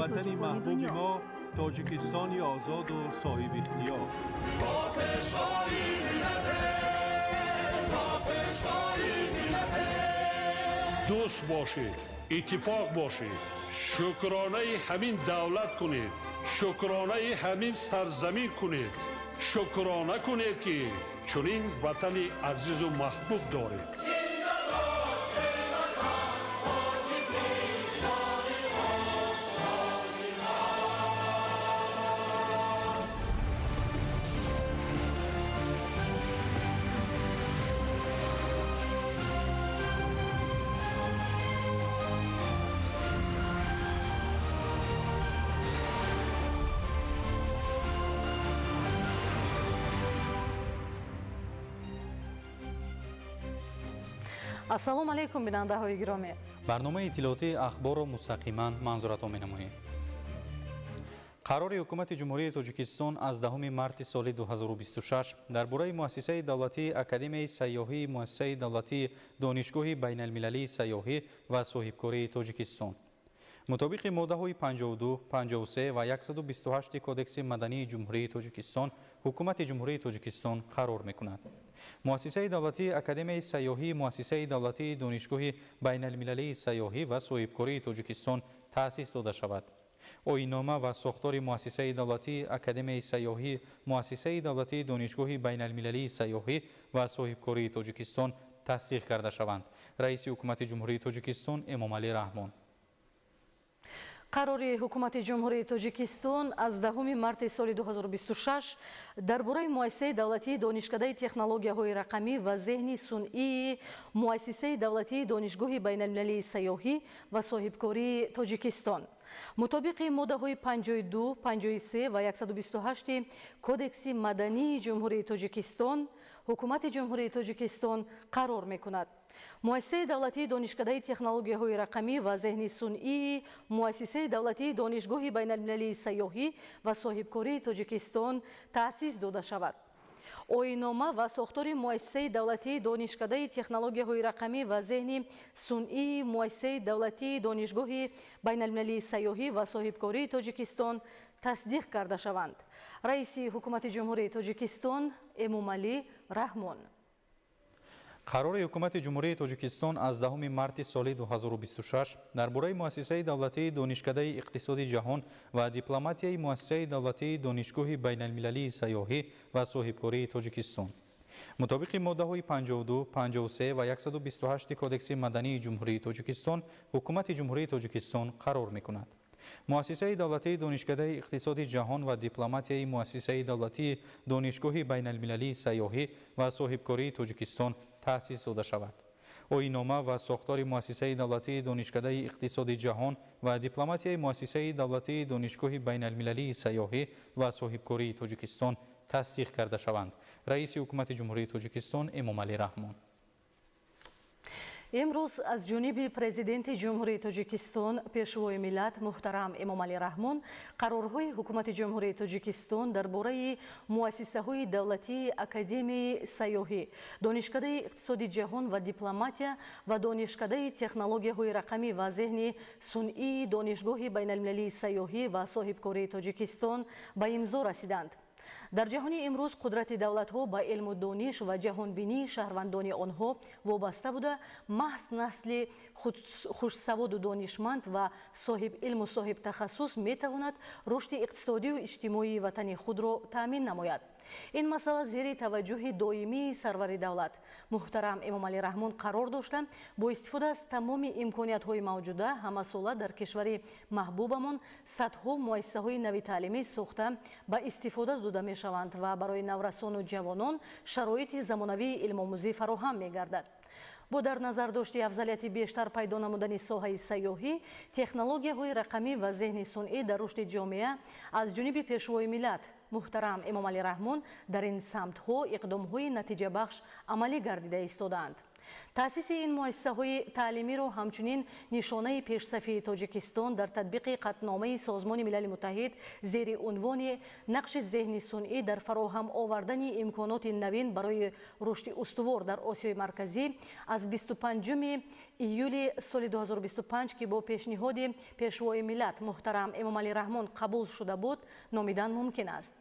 Ватани тоҷикони маҳбуби дунё. мо, Тоҷикистони озоду соҳибихтиёр. Бо пешвои миллате, бо пешвои миллате. Дӯст бошед, иттифоқ бошед, шукронаи ҳамин давлат кунед, шукронаи ҳамин сарзамин кунед, шукрона кунед, ки чунин ватани азизу маҳбуб доред. Зинда бош, эй ватан, Тоҷикистони остони ман. Ассалому алайкум, бинандаҳои гиромӣ. Барномаи иттилоотии Ахборро мустақиман манзуратон менамоем. Қарори Ҳукумати Ҷумҳурии Тоҷикистон аз 10 марти соли 2026 дар бораи Муассисаи давлатии Академияи сайёҳии Муассисаи давлатии Донишгоҳи байналмилалии сайёҳӣ ва соҳибкории Тоҷикистон. Мутобиқи моддаҳои 52, 53 ва 128 Кодекси мадании Ҷумҳурии Тоҷикистон, Ҳукумати Ҷумҳурии Тоҷикистон қарор мекунад: Муассисаи давлатии Академияи сайёҳии Муассисаи давлатии Донишгоҳи байналмилалии сайёҳӣ ва соҳибкории Тоҷикистон таъсис дода шавад. Оиннома ва сохтори Муассисаи давлатии Академияи сайёҳии Муассисаи давлатии Донишгоҳи байналмилалии сайёҳӣ ва соҳибкории Тоҷикистон тасдиқ карда шаванд. Раиси Ҳукумати Ҷумҳурии Тоҷикистон Эмомалӣ Раҳмон. Қарори Ҳукумати Ҷумҳурии Тоҷикистон аз 10 марти соли 2026 дар бораи Муассисаи давлатии Донишкадаи технологияҳои рақамӣ ва зеҳни сунъии Муассисаи давлатии Донишгоҳи байналмилалии сайёҳӣ ва соҳибкории Тоҷикистон. Мутобиқи моддаҳои 52, 53 ва 128 Кодекси мадании Ҷумҳурии Тоҷикистон, Ҳукумати Ҷумҳурии Тоҷикистон қарор мекунад: Муассисаи давлатии Донишкадаи технологияҳои рақамӣ ва зеҳни сунъии Муассисаи давлатии Донишгоҳи байналмилалии сайёҳӣ ва соҳибкории Тоҷикистон таъсис дода шавад. Оиннома ва сохтори Муассисаи давлатии Донишкадаи технологияҳои рақамӣ ва зеҳни сунъии Муассисаи давлатии Донишгоҳи байналмилалии сайёҳӣ ва соҳибкории Тоҷикистон тасдиқ карда шаванд. Раиси Ҳукумати Ҷумҳурии Тоҷикистон Эмомалӣ Раҳмон. Қарори Ҳукумати Ҷумҳурии Тоҷикистон аз 10 марти соли 2026 дар бораи Муассисаи давлатии Донишкадаи иқтисоди ҷаҳон ва дипломатияи Муассисаи давлатии Донишгоҳи байналмилалии сайёҳӣ ва соҳибкории Тоҷикистон. Мутобиқи моддаҳои 52, 53 ва 128 Кодекси мадании Ҷумҳурии Тоҷикистон, Ҳукумати Ҷумҳурии Тоҷикистон қарор мекунад: Муассисаи давлатии Донишкадаи иқтисоди ҷаҳон ва дипломатияи Муассисаи давлатии Донишгоҳи байналмилалии сайёҳӣ ва соҳибкории Тоҷикистон таъсис дода шавад. Оиннома ва сохтори Муассисаи давлатии Донишкадаи иқтисоди ҷаҳон ва дипломатияи Муассисаи давлатии Донишгоҳи байналмилалии сайёҳӣ ва соҳибкории Тоҷикистон тасдиқ карда шаванд. Раиси Ҳукумати Ҷумҳурии Тоҷикистон Эмомалӣ Раҳмон. Имрӯз аз ҷониби Президенти Ҷумҳурии Тоҷикистон, Пешвои миллат муҳтарам Эмомалӣ Раҳмон қарорҳои Ҳукумати Ҷумҳурии Тоҷикистон дар бораи муассисаҳои давлатии Академияи сайёҳӣ, Донишкадаи иқтисоди ҷаҳон ва дипломатия ва Донишкадаи технологияҳои рақамӣ ва зеҳни сунъии Донишгоҳи байналмилалии сайёҳӣ ва соҳибкории Тоҷикистон ба имзо расиданд. Дар ҷаҳони имрӯз қудрати давлатҳо ба илму дониш ва ҷаҳонбинии шаҳрвандони онҳо вобаста буда, маҳз насли хушсаводу донишманд ва соҳиб илму соҳибтахассус метавонад рушди иқтисодию иҷтимоии ватани худро таъмин намояд. Ин масъала зери таваҷҷӯҳи доимии сарвари давлат муҳтарам Эмомалӣ Раҳмон қарор дошта, бо истифода аз тамоми имкониятҳои мавҷуда ҳамасола дар кишвари маҳбубамон садҳо муассисаҳои нави таълимӣ сохта ба истифода дода мешаванд ва барои наврасону ҷавонон шароити замонавии илмомӯзӣ фароҳам мегардад. Бо дар назар дошти афзалияти бештар пайдо намудани соҳаи сайёҳӣ, технологияҳои рақамӣ ва зеҳни сунъӣ дар рушди ҷомеа, аз ҷониби Пешвои миллат муҳтарам Эмомалӣ Раҳмон дар ин самтҳо иқдомҳои натиҷабахш амалӣ гардида истодаанд. Таъсиси ин муассисаҳои таълимиро ҳамчунин нишонаи пешсафии Тоҷикистон дар татбиқи қатъномаи Созмони Милали Муттаҳид зери унвони нақши зеҳни сунъӣ дар фароҳам овардани имконоти навин барои рушди устувор дар Осиёи Марказӣ аз 25 июли соли 2025, ки бо пешниҳоди Пешвои миллат муҳтарам Эмомалӣ Раҳмон қабул шуда буд, номидан мумкин аст.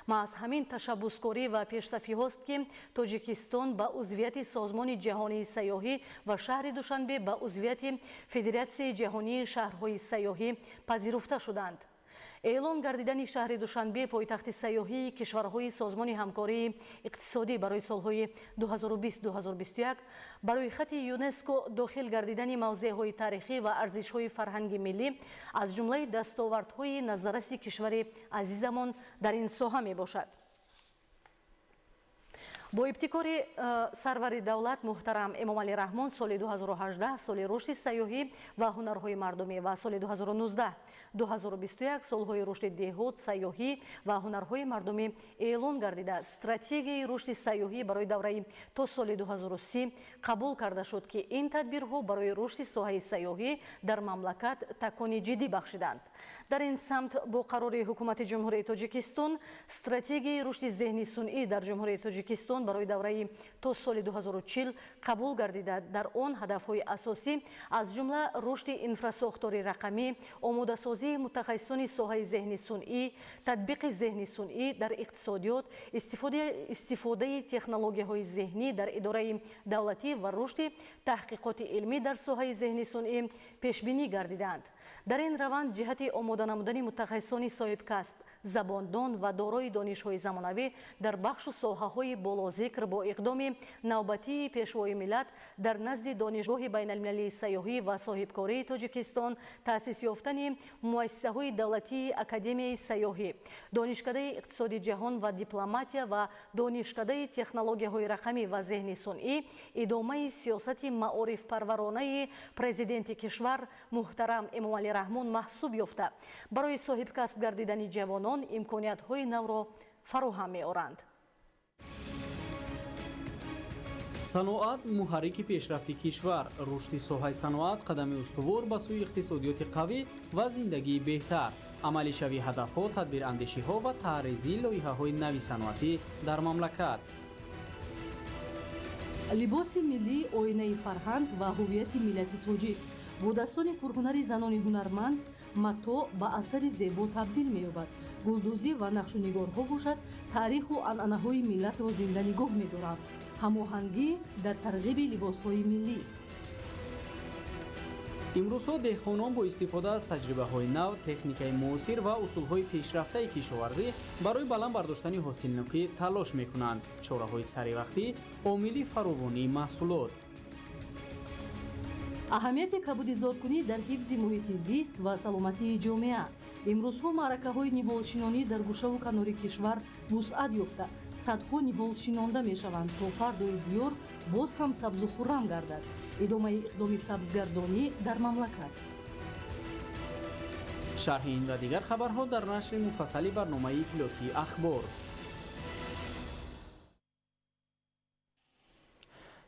Маҳз ҳамин ташаббускорӣ ва пешсафиҳост, ки Тоҷикистон ба узвияти Созмони ҷаҳонии сайёҳӣ ва шаҳри Душанбе ба узвияти Федератсияи ҷаҳонии шаҳрҳои сайёҳӣ пазируфта шуданд. Эълон гардидани шаҳри Душанбе пойтахти сайёҳии кишварҳои Созмони ҳамкории иқтисодӣ барои солҳои 2020-2021, ба рӯйхати ЮНЕСКО дохил гардидани мавзеъҳои таърихӣ ва арзишҳои фарҳанги миллӣ аз ҷумлаи дастовардҳои назарраси кишвари азизамон дар ин соҳа мебошад. Бо ибтикори сарвари давлат муҳтарам Эмомалӣ Раҳмон соли 2018 соли рушди сайёҳӣ ва ҳунарҳои мардумӣ ва соли 2019-2021 солҳои рушди деҳот, сайёҳӣ ва ҳунарҳои мардумӣ эълон гардида, стратегияи рушди сайёҳӣ барои давраи то соли 2030 қабул карда шуд, ки ин тадбирҳо барои рушди соҳаи сайёҳӣ дар мамлакат такони ҷиддӣ бахшиданд. Дар ин самт бо қарори Ҳукумати Ҷумҳурии Тоҷикистон стратегияи рушди зеҳни сунъӣ дар Ҷумҳурии Тоҷикистон барои давраи то соли 2040 қабул гардида, дар он ҳадафҳои асосӣ, аз ҷумла рушди инфрасохтори рақамӣ, омодасозии мутахассисони соҳаи зеҳни сунъӣ, татбиқи зеҳни сунъӣ дар иқтисодиёт, истифодаи технологияҳои зеҳнӣ дар идораи давлатӣ ва рушди таҳқиқоти илмӣ дар соҳаи зеҳни сунъӣ пешбинӣ гардидаанд. Дар ин раванд ҷиҳати омода намудани мутахассисони соҳибкасб, забондон ва дорои донишҳои замонавӣ дар бахшу соҳаҳои болозикр бо иқдоми навбатии Пешвои миллат дар назди Донишгоҳи байналмилалии сайёҳӣ ва соҳибкории Тоҷикистон таъсис ёфтани муассисаҳои давлатии Академияи сайёҳӣ, Донишкадаи иқтисоди ҷаҳон ва дипломатия ва Донишкадаи технологияҳои рақамӣ ва зеҳни сунъӣ идомаи сиёсати маорифпарваронаи Президенти кишвар муҳтарам Эмомалӣ Раҳмон маҳсуб ёфта, барои соҳибкасб гардидани ҷавонон имкониятҳои навро фароҳам меоранд. Саноат муҳаррики пешрафти кишвар, рушди соҳаи саноат қадами устувор ба сӯи иқтисодиёти қавӣ ва зиндагии беҳтар, амалишавии ҳадафҳо, тадбирандешиҳо ва таъризии лоиҳаҳои нави саноатӣ дар мамлакат. Либоси миллӣ оинаи фарҳанг ва ҳуввияти миллати тоҷик. Бо дастони пурҳунари занони ҳунарманд матоъ ба асари зебо табдил меёбад. Гулдӯзӣ ва нақшунигорҳо бошад, таъриху анъанаҳои миллатро зинда нигоҳ медоранд. Ҳамоҳангӣ дар тарғиби либосҳои миллӣ. Имрӯзҳо деҳқонон бо истифода аз таҷрибаҳои нав, техникаи муосир ва усулҳои пешрафтаи кишоварзӣ барои баланд бардоштани ҳосилнокӣ талош мекунанд. Чораҳои саривақтӣ омили фаровонии маҳсулот. Аҳамияти кабудизоркунӣ дар ҳифзи муҳити зист ва саломатии ҷомеа. Имрӯзҳо маъракаҳои ниҳолшинонӣ дар гӯшаву канори кишвар вусъат ёфта, садҳо ниҳол шинонда мешаванд, то фардои диёр боз ҳам сабзу хуррам гардад. Идомаи иқдоми сабзгардонӣ дар мамлакат. Шарҳи ин ва дигар хабарҳо дар нашри муфассали барномаи иттилоотии «Ахбор».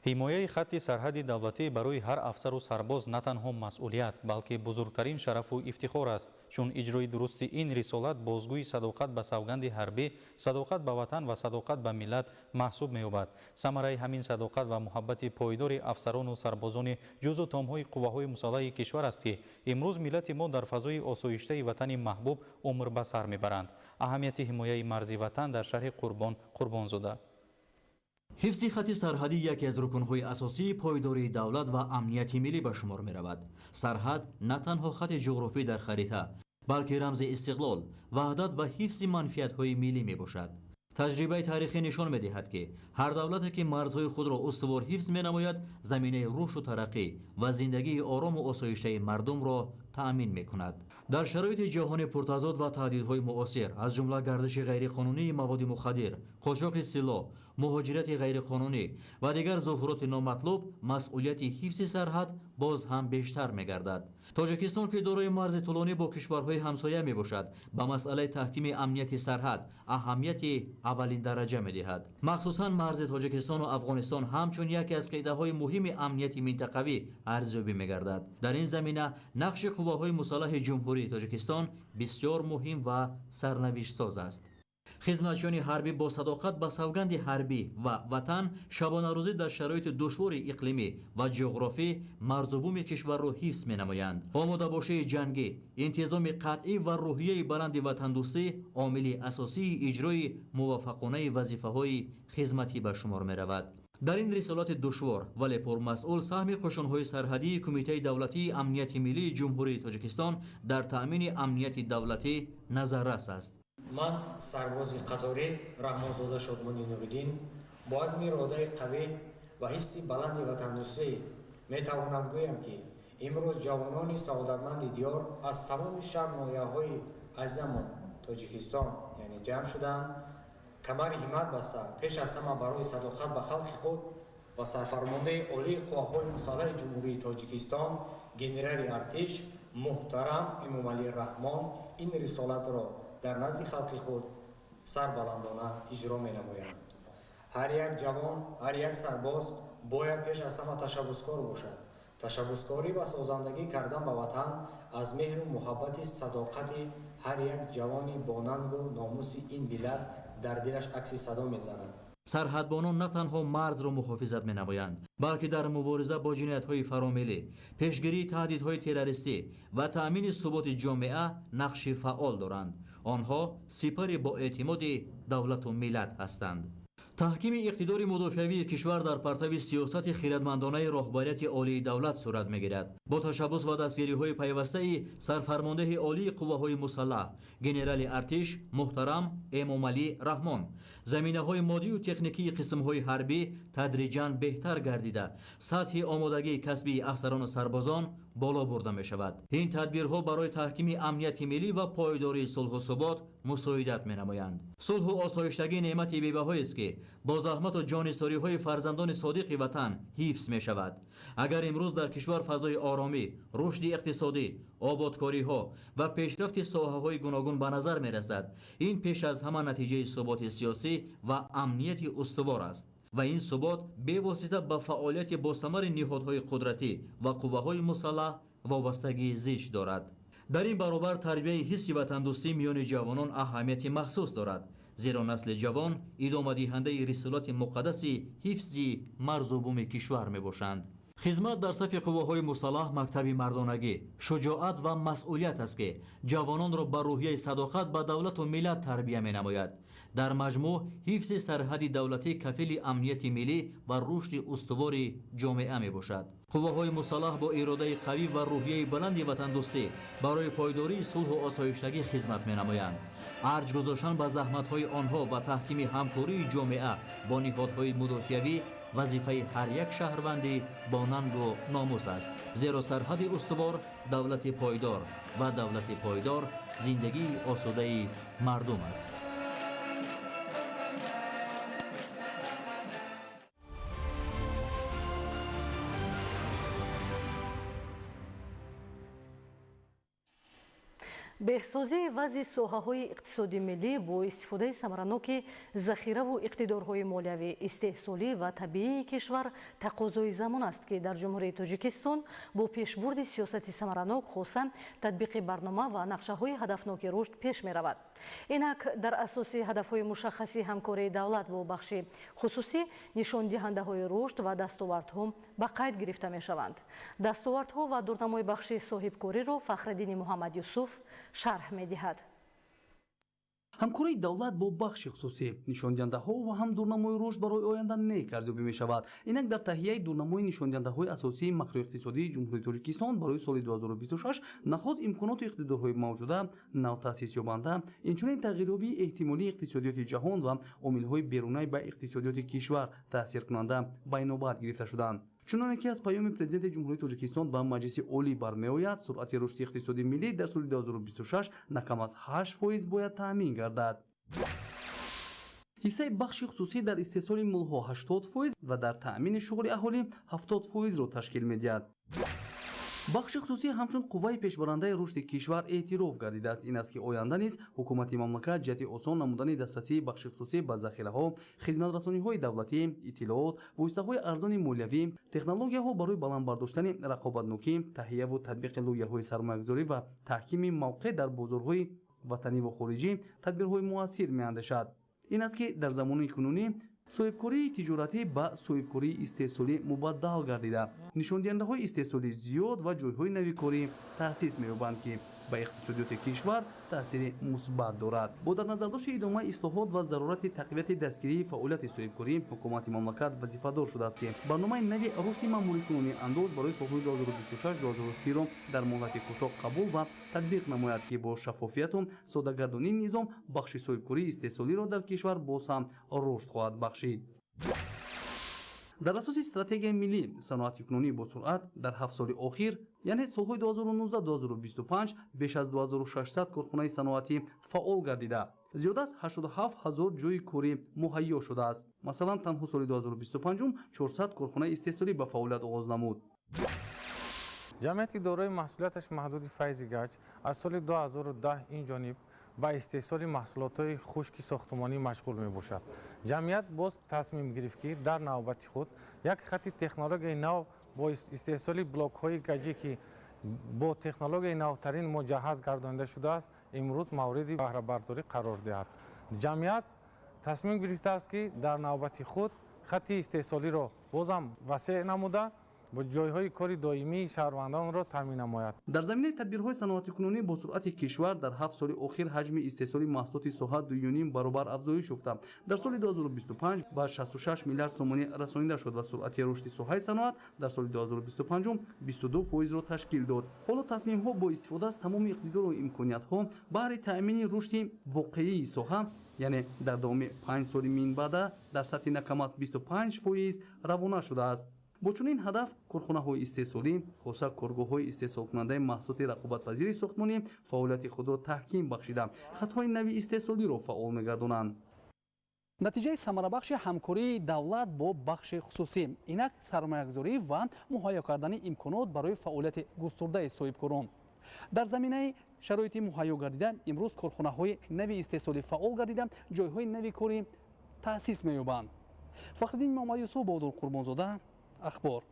Ҳимояи хатти сарҳади давлатӣ барои ҳар афсару сарбоз на танҳо масъулият, балки бузургтарин шарафу ифтихор аст, чун иҷрои дурусти ин рисолат бозгӯи садоқат ба савганди ҳарбӣ, садоқат ба ватан ва садоқат ба миллат маҳсуб меёбад. Самараи ҳамин садоқат ва муҳаббати пойдори афсарону сарбозони ҷузу томҳои қувваҳои мусаллаҳи кишвар аст, ки имрӯз миллати мо дар фазои осоиштаи ватани маҳбуб умр ба сар мебаранд. Аҳамияти ҳимояи марзи ватан дар шарҳи Қурбон Қурбонзода. Ҳифзи хати сарҳадӣ яке аз рукнҳои асосии пойдории давлат ва амнияти миллӣ ба шумор меравад. Сарҳад на танҳо хати ҷуғрофӣ дар харита, балки рамзи истиқлол, ваҳдат ва ҳифзи манфиатҳои миллӣ мебошад. Таҷрибаи таърихӣ нишон медиҳад, ки ҳар давлате, ки марзҳои худро устувор ҳифз менамояд, заминаи рушду тараққӣ ва зиндагии орому осоиштаи мардумро таъмин мекунад. Дар шароити ҷаҳони пуртазод ва таҳдидҳои муосир, аз ҷумла гардиши ғайриқонунии маводи мухаддир, қочоқи силоҳ, муҳоҷирати ғайриқонунӣ ва дигар зуҳуроти номатлуб, масъулияти ҳифзи сарҳад боз ҳам бештар мегардад. Тоҷикистон, ки дорои марзи тӯлонӣ бо кишварҳои ҳамсоя мебошад, ба масъалаи таҳкими амнияти сарҳад аҳамияти аввалиндараҷа медиҳад. Махсусан марзи Тоҷикистону Афғонистон ҳамчун яке аз қитъаҳои муҳими амнияти минтақавӣ арзёбӣ мегардад. Дар ин замина нақши қувваҳои мусаллаҳи Ҷумҳурии Тоҷикистон бисёр муҳим ва сарнавиштсоз аст. Хизматчиёни ҳарбӣ бо садоқат ба савганди ҳарбӣ ва ватан шабонарӯзӣ дар шароити душвори иқлимӣ ва ҷуғрофӣ марзу буми кишварро ҳифз менамоянд. Омодабошии ҷангӣ, интизоми қатъӣ ва рӯҳияи баланди ватандӯстӣ омили асосии иҷрои муваффақонаи вазифаҳои хизматӣ ба шумор меравад. Дар ин рисолати душвор, вале пурмасъул саҳми қӯшунҳои сарҳадии Кумитаи давлатии амнияти миллии Ҷумҳурии Тоҷикистон дар таъмини амнияти давлатӣ назаррас аст. Ман, сарбози қаторӣ Раҳмонзода Шодмони Нуриддин, бо азми иродаи қавӣ ва ҳисси баланди ватандӯстӣ метавонам гӯям, ки имрӯз ҷавонони саодатманди диёр аз тамоми шаҳр ноҳияҳои азизамон Тоҷикистон, яъне, ҷамъ шуданд, камари ҳиммат баста, пеш аз ҳама барои садоқат ба халқи худ ва сарфармондаи олии қувваҳои мусаллаҳи Ҷумҳурии Тоҷикистон, генерали артиш муҳтарам Эмомалӣ Раҳмон ин рисолатро дар назди халқи худ сарбаландона иҷро менамоянд. Ҳар як ҷавон, ҳар як сарбоз бояд пеш аз ҳама ташаббускор бошад. Ташаббускорӣ ва созандагӣ кардан ба ватан аз меҳру муҳаббати садоқати ҳар як ҷавони бонангу номуси ин миллат дар дилаш акси садо мезанад. Сарҳадбонон на танҳо марзро муҳофизат менамоянд, балки дар мубориза бо ҷиноятҳои фаромиллӣ, пешгирии таҳдидҳои террористӣ ва таъмини суботи ҷомеа нақши фаъол доранд. Онҳо сипари боэътимоди давлату миллат ҳастанд. Таҳкими иқтидори мудофиавии кишвар дар партави сиёсати хирадмандонаи роҳбарияти олии давлат сурат мегирад. Бо ташаббус ва дастгириҳои пайвастаи сарфармондеҳи олии қувваҳои мусаллаҳ, генерали артиш муҳтарам Эмомалӣ Раҳмон, заминаҳои моддию техникии қисмҳои ҳарбӣ тадриҷан беҳтар гардида, сатҳи омодагии касбии афсарону сарбозон боло бурда мешавад. Ин тадбирҳо барои таҳкими амнияти миллӣ ва пойдории сулҳу субот мусоидат менамоянд. Сулҳу осоиштагӣ неъмати бебаҳоест, ки бо заҳмату ҷонисориҳои фарзандони содиқи ватан ҳифз мешавад. Агар имрӯз дар кишвар фазои оромӣ, рушди иқтисодӣ, ободкориҳо ва пешрафти соҳаҳои гуногун ба назар мерасад, ин пеш аз ҳама натиҷаи суботи сиёсӣ ва амнияти устувор аст ва ин субот бевосита ба фаъолияти босамари ниҳодҳои қудратӣ ва қувваҳои мусаллаҳ вобастагии зич дорад. Дар ин баробар тарбияи ҳисси ватандӯстӣ миёни ҷавонон аҳамияти махсус дорад, зеро насли ҷавон идомадиҳандаи рисолати муқаддаси ҳифзи марзу буми кишвар мебошанд. Хизмат дар сафи қувваҳои мусаллаҳ мактаби мардонагӣ, шуҷоат ва масъулият аст, ки ҷавононро ба рӯҳияи садоқат ба давлату миллат тарбия менамояд. Дар маҷмӯъ ҳифзи сарҳади давлатӣ кафили амнияти миллӣ ва рушди устувори ҷомеа мебошад. Қувваҳои мусаллаҳ бо иродаи қавӣ ва рӯҳияи баланди ватандӯстӣ барои пойдории сулҳу осоиштагӣ хизмат менамоянд. Арҷ гузоштан ба заҳматҳои онҳо ва таҳкими ҳамкории ҷомеа бо ниҳодҳои мудофиавӣ вазифаи ҳар як шаҳрванди бо нангу номус аст, зеро сарҳади устувор давлати пойдор ва давлати пойдор зиндагии осудаи мардум аст. Беҳсозии вазъи соҳаҳои иқтисоди миллӣ бо истифодаи самараноки захираву иқтидорҳои молиявӣ, истеҳсолӣ ва табиии кишвар тақозои замон аст, ки дар Ҷумҳурии Тоҷикистон бо пешбурди сиёсати самаранок, хоса татбиқи барнома ва нақшаҳои ҳадафноки рушд пеш меравад. Инак, дар асоси ҳадафҳои мушаххаси ҳамкории давлат бо бахши хусусӣ нишондиҳандаҳои рушд ва дастовардҳо ба қайд гирифта мешаванд. Дастовардҳо ва дурнамои бахши соҳибкориро Фахриддини Муҳаммад Юсуф шарҳ медиҳад. Ҳамкории давлат бо бахши хусусӣ, нишондиҳандаҳо ва ҳам дурнамои рушд барои оянда нек арзёбӣ мешавад. Инак, дар таҳияи дурнамои нишондиҳандаҳои асосии макроиқтисодии Ҷумҳурии Тоҷикистон барои соли 2026 нахуст имконоту иқтидорҳои мавҷуда, навтаъсисёбанда, инчунин тағйирёбии эҳтимолии иқтисодиёти ҷаҳон ва омилҳои берунаи ба иқтисодиёти кишвар таъсиркунанда ба инобат гирифта шуданд. Чуноне ки аз паёми Президенти Ҷумҳурии Тоҷикистон ба Маҷлиси Олӣ бармеояд, суръати рушди иқтисоди миллӣ дар соли 2026 на кам аз 8% бояд таъмин гардад. Ҳиссаи бахши хусусӣ дар истеҳсоли молҳо 80% ва дар таъмини шуғли аҳолӣ 70%-ро ташкил медиҳад. Бахши хусусӣ ҳамчун қувваи пешбарандаи рушди кишвар эътироф гардидааст. Ин аст, ки оянда низ ҳукумати мамлакат ҷиҳати осон намудани дастрасии бахши хусусӣ ба захираҳо, хизматрасониҳои давлатӣ, иттилоот, воситаҳои арзони молиявӣ, технологияҳо барои баланд бардоштани рақобатнокӣ, таҳияву татбиқи лоиҳаҳои сармоягузорӣ ва таҳкими мавқеъ дар бозорҳои ватанӣ ва хориҷӣ тадбирҳои муассир меандешад. Ин аст, ки дар замони кунунӣ соҳибкории тиҷоратӣ ба соҳибкории истеҳсолӣ мубаддал гардида, нишондиҳандаҳои истеҳсолӣ зиёд ва ҷойҳои нави корӣ таъсис меёбанд, ки ба иқтисодиёти кишвар таъсири мусбат дорад. Бо дар назардошти идомаи ислоҳот ва зарурати тақвияти дастгирии фаъолияти соҳибкорӣ, ҳукумати мамлакат вазифадор шудааст, ки барномаи нави рушди маъмурикунонии андоз барои солҳои 2026-2030-ро дар муҳлати кӯтоҳ қабул ва татбиқ намояд, ки бо шаффофияту соддагардонии низом бахши соҳибкории истеҳсолиро дар кишвар боз ҳам рушд хоҳад бахшид. Дар асоси стратегияи миллӣ саноатикунонӣ бо суръат дар 7 соли охир, яъне солҳои 2019-2025, беш аз 2600 корхонаи саноатӣ фаъол гардида, зиёд аз 87 ҳазор ҷойи корӣ муҳайё шудааст. Масалан, танҳо соли 2025 400 корхонаи истеҳсолӣ ба фаъолият оғоз намуд. Ҷамъияти дорои маҳсулияташ маҳдуди Файзи Гач аз соли 2010 ин ҷониб ба истеҳсоли маҳсулотҳои хушки сохтумонӣ машғул мебошад. Ҷамъият боз тасмим гирифт, ки дар навбати худ як хати технологияи нав бо истеҳсоли блокҳои гаҷӣ, ки бо технологияи навтарин муҷаҳҳаз гардонида шудааст, имрӯз мавриди баҳрабардорӣ қарор диҳад. Ҷамъият тасмим гирифтааст, ки дар навбати худ хати истеҳсолиро бозам васеъ намуда, бо ҷойҳои кори доимии шаҳрвандонро таъмин намояд. Дар заминаи тадбирҳои саноатикунонӣ бо суръати кишвар дар 7 соли охир ҳаҷми истеҳсоли маҳсулоти соҳа 2,5 баробар афзоиш ёфта, дар соли 2025 ба 66 миллиард сомонӣ расонида шуд ва суръати рушди соҳаи саноат дар соли 2025 22%-ро ташкил дод. Ҳоло тасмимҳо бо истифода аз тамоми иқтидору имкониятҳо баҳри таъмини рушди воқеии соҳа, яъне дар давоми 5 соли минбаъда дар сатҳи на кам аз 25% равона шудааст. Бо чунин ҳадаф корхонаҳои истеҳсолӣ, хоса коргоҳҳои истеҳсолкунандаи маҳсулоти рақобатпазири сохтмонӣ фаъолияти худро таҳким бахшида, хатҳои нави истеҳсолиро фаъол мегардонанд. Натиҷаи самарабахши ҳамкории давлат бо бахши хусусӣ инак сармоягузорӣ ва муҳайё кардани имконот барои фаъолияти густурдаи соҳибкорон. Дар заминаи шароити муҳайё гардида имрӯз корхонаҳои нави истеҳсолӣ фаъол гардида, ҷойҳои нави корӣ таъсис меёбанд. Фахриддин Муҳаммадюсуф, Баҳодур Қурбонзода, Ахбор.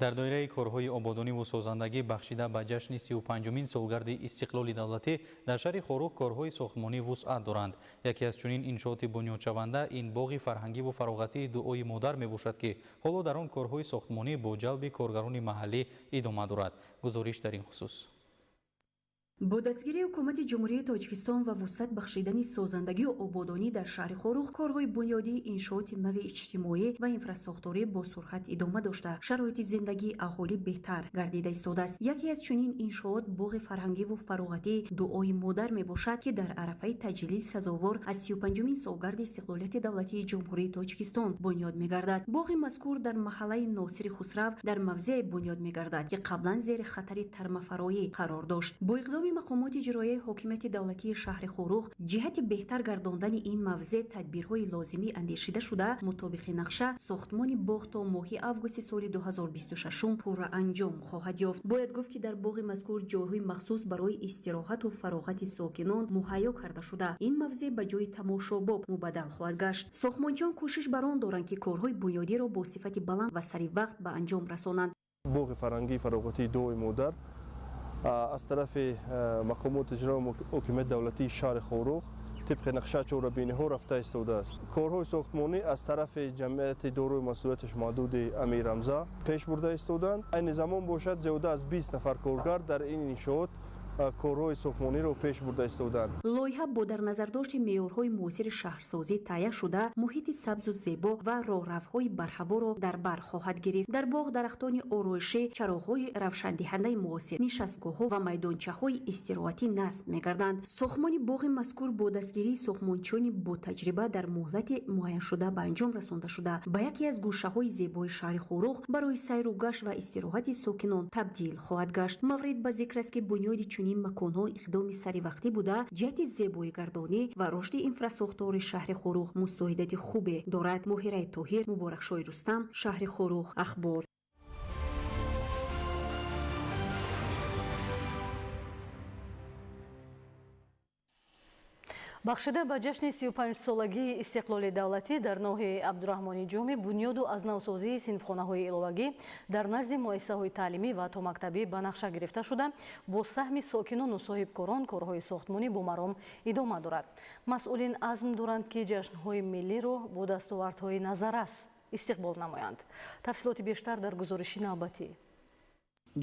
Дар доираи корҳои ободониву созандагӣ бахшида ба ҷашни 35-умин солгарди истиқлоли давлатӣ дар шаҳри Хоруғ корҳои сохтмонӣ вусъат доранд. Яке аз чунин иншооти бунёдшаванда ин боғи фарҳангиву фароғатии Дуои модар мебошад, ки ҳоло дар он корҳои сохтмонӣ бо ҷалби коргарони маҳаллӣ идома дорад. Гузориш дар ин хусус. Бо дастгирии ҳукумати Ҷумҳурии Тоҷикистон ва вусъат бахшидани созандагию ободонӣ дар шаҳри Хоруғ корҳои бунёдии иншооти нави иҷтимоӣ ва инфрасохторӣ бо суръат идома дошта, шароити зиндагии аҳолӣ беҳтар гардида истодааст. Яке аз чунин иншоот боғи фарҳангиву фароғатии Дуои модар мебошад, ки дар арафаи таҷлил сазовор аз 35-умин солгарди истиқлолияти давлатии Ҷумҳурии Тоҷикистон бунёд мегардад. Боғи мазкур дар маҳаллаи Носири Хусрав дар мавзеъе бунёд мегардад, ки қаблан зери хатари тармафароӣ қарор дошт. Бо иқдоми мақомоти иҷроияи ҳокимияти давлатии шаҳри Хоруғ ҷиҳати беҳтар гардондани ин мавзеъ тадбирҳои лозимӣ андешида шуда, мутобиқи нақша сохтмони боғ то моҳи августи соли 2026 пурра анҷом хоҳад ёфт. Бояд гуфт, ки дар боғи мазкур ҷойҳои махсус барои истироҳату фароғати сокинон муҳайё карда шуда, ин мавзеъ ба ҷои тамошобоб мубаддал хоҳад гашт. Сохтмончиён кӯшиш бар он доранд, ки корҳои бунёдиро бо сифати баланд ва сари вақт ба анҷом расонанд. Боғи фарҳангии фароғатии Дуои модар аз тарафи мақомоти иҷрои ҳокимияти давлатии шаҳри Хоруғ тибқи нақша чорабиниҳо рафта истодааст. Корҳои сохтмонӣ аз тарафи ҷамъияти дорои масъулияташ маҳдуди Амир Ҳамза пеш бурда истоданд. Айни замон бошад, зиёда аз 20 нафар коргар дар ин иншоот корҳои сохтмониро пеш бурда истоданд. Лоиҳа бо дар назардошти меъёрҳои муосири шаҳрсозӣ таҳия шуда, муҳити сабзу зебо ва роҳравҳои барҳаворо дар бар хоҳад гирифт. Дар боғ дарахтони ороишӣ, чароғҳои равшандиҳандаи муосир, нишастгоҳҳо ва майдончаҳои истироҳатӣ насб мегарданд. Сохтмони боғи мазкур бо дастгирии сохтмончиёни ботаҷриба дар муҳлати муайяншуда ба анҷом расонда шуда, ба яке аз гӯшаҳои зебои шаҳри Хоруғ барои сайру гашт ва истироҳати сокинон табдил хоҳад гашт. Маврид ба зикр аст, ки бунёди чунин чунин маконҳо иқдоми саривақтӣ буда, ҷиҳати зебоигардонӣ ва рушди инфрасохтори шаҳри Хоруғ мусоидати хубе дорад. Моҳираи Тоҳир, Муборакшоҳи Рустам, шаҳри Хоруғ, Ахбор. Бахшида ба ҷашни 35-солагии истиқлоли давлатӣ дар ноҳияи Абдураҳмони Ҷомӣ бунёду аз навсозии синфхонаҳои иловагӣ дар назди муассисаҳои таълимӣ ва томактабӣ ба нақша гирифта шуда, бо саҳми сокинону соҳибкорон корҳои сохтмонӣ бо маром идома дорад. Масъулин азм доранд, ки ҷашнҳои миллиро бо дастовардҳои назаррас истиқбол намоянд. Тафсилоти бештар дар гузориши навбатӣ.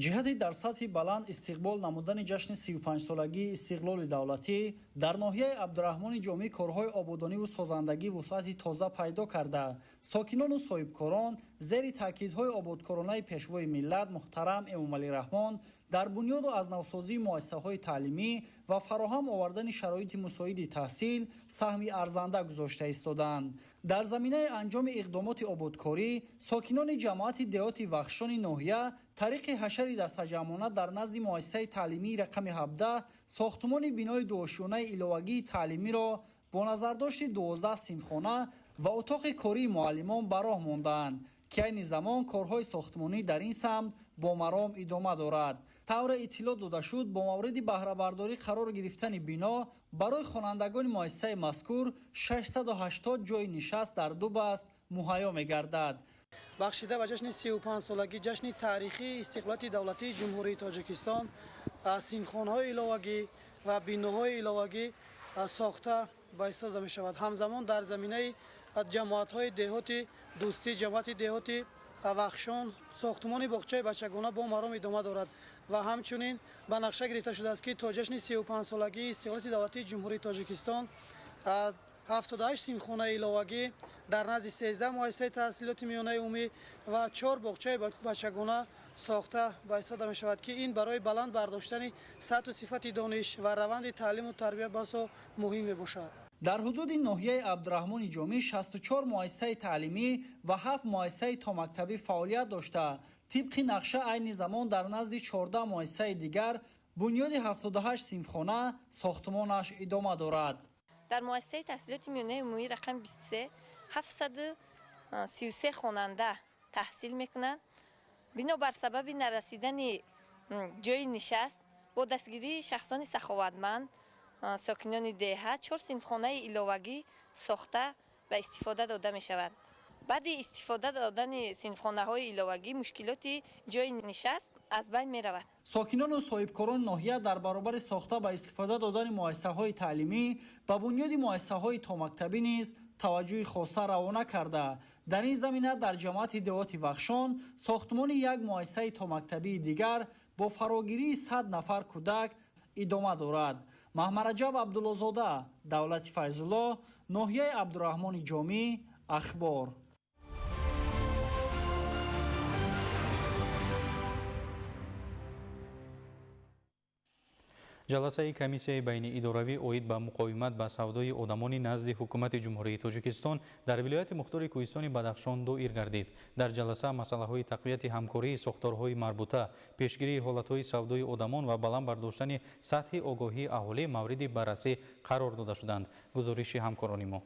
Ҷиҳати дар сатҳи баланд истиқбол намудани ҷашни 35-солагии истиқлоли давлатӣ дар ноҳияи Абдураҳмони Ҷомӣ корҳои ободониву созандагӣ вусъати тоза пайдо карда, сокинону соҳибкорон зери таъкидҳои ободкоронаи пешвои миллат муҳтарам Эмомалӣ Раҳмон дар бунёду аз навсозии муассисаҳои таълимӣ ва фароҳам овардани шароити мусоиди таҳсил саҳми арзанда гузошта истодаанд. Дар заминаи анҷоми иқдомоти ободкорӣ сокинони ҷамоати деҳоти Вахшони ноҳия тариқи ҳашари дастаҷамъона дар назди муассисаи таълимии рақами 17 сохтмони бинои дуошёнаи иловагии таълимиро бо назардошти 12 синфхона ва утоқи кории муаллимон ба роҳ мондаанд, ки айни замон корҳои сохтмонӣ дар ин самт бо маром идома дорад. Тавре иттилоъ дода шуд, бо мавриди баҳрабардорӣ қарор гирифтани бино барои хонандагони муассисаи мазкур 680 ҷойи нишаст дар ду баст муҳайё мегардад. Бахшида ба ҷашни 35-солагӣ ҷашни таърихии истиқлолияти давлатии Ҷумҳурии Тоҷикистон синфхонаҳои иловагӣ ва биноҳои иловагӣ сохта ба истода мешавад. Ҳамзамон дар заминаи ҷамоатҳои деҳоти Дӯстӣ, ҷамоати деҳоти Вахшон сохтмони боғчаи бачагона бо маром идома дорад ва ҳамчунин ба нақша гирифта шудааст, ки то ҷашни 35-солагии истиқлолияти давлатии Ҷумҳурии Тоҷикистон 78 синфхонаи иловагӣ дар назди 13 муассисаи таҳсилоти миёнаи умумӣ ва 4 боғчаи бачагона сохта ба истода мешавад, ки ин барои баланд бардоштани сатҳу сифати дониш ва раванди таълиму тарбия басо муҳим мебошад. Дар ҳудуди ноҳияи Абдураҳмони Ҷомӣ 64 муассисаи таълимӣ ва 7 муассисаи томактабӣ фаъолият дошта, тибқи нақша айни замон дар назди 14 муассисаи дигар бунёди 78 синфхона сохтмонаш идома дорад. Дар муассисаи таҳсилоти миёнаи умумӣ рақами 23 733 хонанда таҳсил мекунанд. Бинобар сабаби нарасидани ҷойи нишаст бо дастгирии шахсони саховатманд сокинони деҳа 4 синфхонаи иловагӣ сохта ба истифода дода мешавад. Баъди истифода додани синфхонаҳои иловагӣ мушкилоти ҷойи нишаст аз байн меравад. Сокинону соҳибкорони ноҳия дар баробари сохта ба истифода додани муассисаҳои таълимӣ ба бунёди муассисаҳои томактабӣ низ таваҷҷӯҳи хоса равона карда, дар ин замина дар ҷамоати деҳоти Вахшон сохтмони як муассисаи томактабии дигар бо фарогирии 100 нафар кӯдак идома дорад. Маҳмараҷаб Абдуллозода, Давлати Файзулло, ноҳияи Абдураҳмони Ҷомӣ, Ахбор. Ҷаласаи комиссияи байниидоравӣ оид ба муқовимат ба савдои одамони назди ҳукумати Ҷумҳурии Тоҷикистон дар вилояти мухтори Кӯҳистони Бадахшон доир гардид. Дар ҷаласа масъалаҳои тақвияти ҳамкории сохторҳои марбута, пешгирии ҳолатҳои савдои одамон ва баланд бардоштани сатҳи огоҳии аҳолӣ мавриди баррасӣ қарор дода шуданд. Гузориши ҳамкорони мо.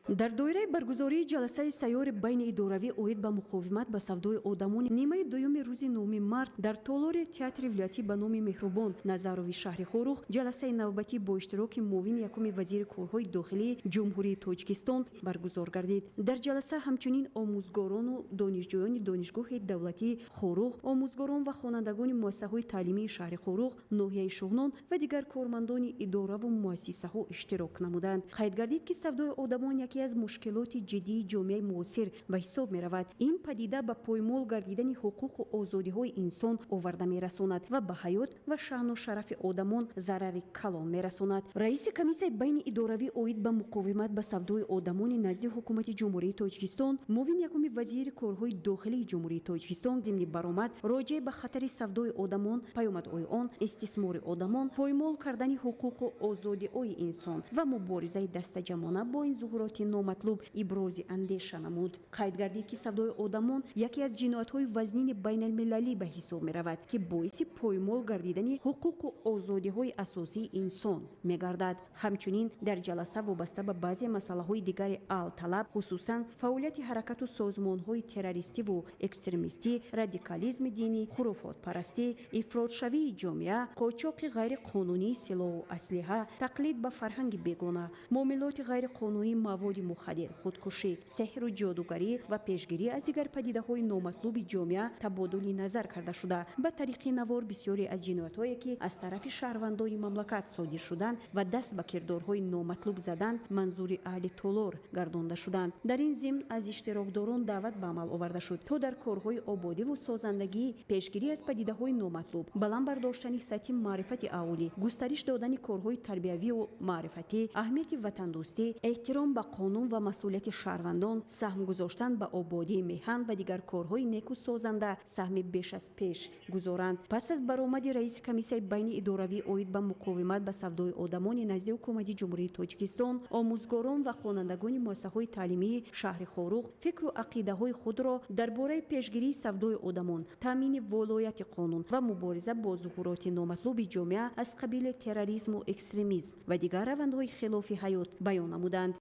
Дар доираи баргузории ҷаласаи сайёри байниидоравӣ оид ба муқовимат ба савдои одамон нимаи дуюми рӯзи 9 март дар толори театри вилоятӣ ба номи Меҳрубон Назарови шаҳри Хоруғ ҷаласаи навбатӣ бо иштироки муовини якуми вазири корҳои дохилии Ҷумҳурии Тоҷикистон баргузор гардид. Дар ҷаласа ҳамчунин омӯзгорону донишҷӯёни Донишгоҳи давлатии Хоруғ, омӯзгорон ва хонандагони муассисаҳои таълимии шаҳри Хоруғ, ноҳияи Шуғнон ва дигар кормандони идораву муассисаҳо иштирок намуданд. Қайд гардид, ки савдои одамон яке аз мушкилоти ҷиддии ҷомеаи муосир ба ҳисоб меравад. Ин падида ба поймол гардидани ҳуқуқу озодиҳои инсон оварда мерасонад ва ба ҳаёт ва шаъну шарафи одамон зарари калон мерасонад. Раиси комиссияи байниидоравӣ оид ба муқовимат ба савдои одамони назди ҳукумати Ҷумҳурии Тоҷикистон, муовини якуми вазири корҳои дохилии Ҷумҳурии Тоҷикистон зимни баромад роҷеъ ба хатари савдои одамон, паёмадҳои он, истисмори одамон, поймол кардани ҳуқуқу озодиҳои инсон ва муборизаи дастаҷамъона бо ин зуҳуроти зуҳуроти номатлуб ибрози андеша намуд. Қайд гардид, ки савдои одамон яке аз ҷиноятҳои вазнини байналмилалӣ ба ҳисоб меравад, ки боиси поймол гардидани ҳуқуқу озодиҳои асосии инсон мегардад. Ҳамчунин дар ҷаласа вобаста ба баъзе масъалаҳои дигари алталаб, хусусан фаъолияти ҳаракату созмонҳои террористиву экстремистӣ, радикализми динӣ, хуруфотпарастӣ, ифротшавии ҷомеа, қочоқи ғайриқонунии силоҳу аслиҳа, тақлид ба фарҳанги бегона, муомилоти ғайриқонунии маводи мухаддир, худкушӣ, сеҳру ҷодугарӣ ва пешгирӣ аз дигар падидаҳои номатлуби ҷомеа табодули назар карда шуда, ба тариқи навор бисёре аз ҷиноятҳое, ки аз тарафи шаҳрвандони мамлакат содир шуданд ва даст ба кирдорҳои номатлуб заданд, манзури аҳли толор гардонда шуданд. Дар ин зимн аз иштирокдорон даъват ба амал оварда шуд, то дар корҳои ободиву созандагӣ, пешгирӣ аз падидаҳои номатлуб, баланд бардоштани сатҳи маърифати аҳолӣ, густариш додани корҳои тарбиявию маърифатӣ, аҳамияти ватандӯстӣ, эҳтиром ба қонун ва масъулияти шаҳрвандон, саҳм гузоштан ба ободии меҳан ва дигар корҳои неку созанда саҳми беш аз пеш гузоранд. Пас аз баромади раиси комиссияи байни идоравӣ оид ба муқовимат ба савдои одамони назди Ҳукумати Ҷумҳурии Тоҷикистон, омӯзгорон ва хонандагони муассисаҳои таълимии шаҳри Хоруғ фикру ақидаҳои худро дар бораи пешгирии савдои одамон, таъмини волояти қонун ва мубориза бо зуҳуроти номатлуби ҷомеа аз қабили терроризму экстремизм ва дигар равандҳои хилофи ҳаёт баён намуданд.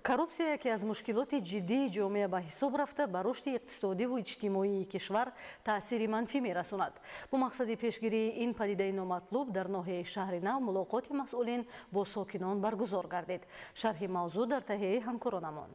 Коррупсия яке аз мушкилоти ҷиддии ҷомеа ба ҳисоб рафта, ба рушди иқтисодиву иҷтимоии кишвар таъсири манфӣ мерасонад. Бо мақсади пешгирии ин падидаи номатлуб дар ноҳияи Шаҳри Нав мулоқоти масъулин бо сокинон баргузор гардид. Шарҳи мавзӯъ дар таҳияи ҳамкоронамон.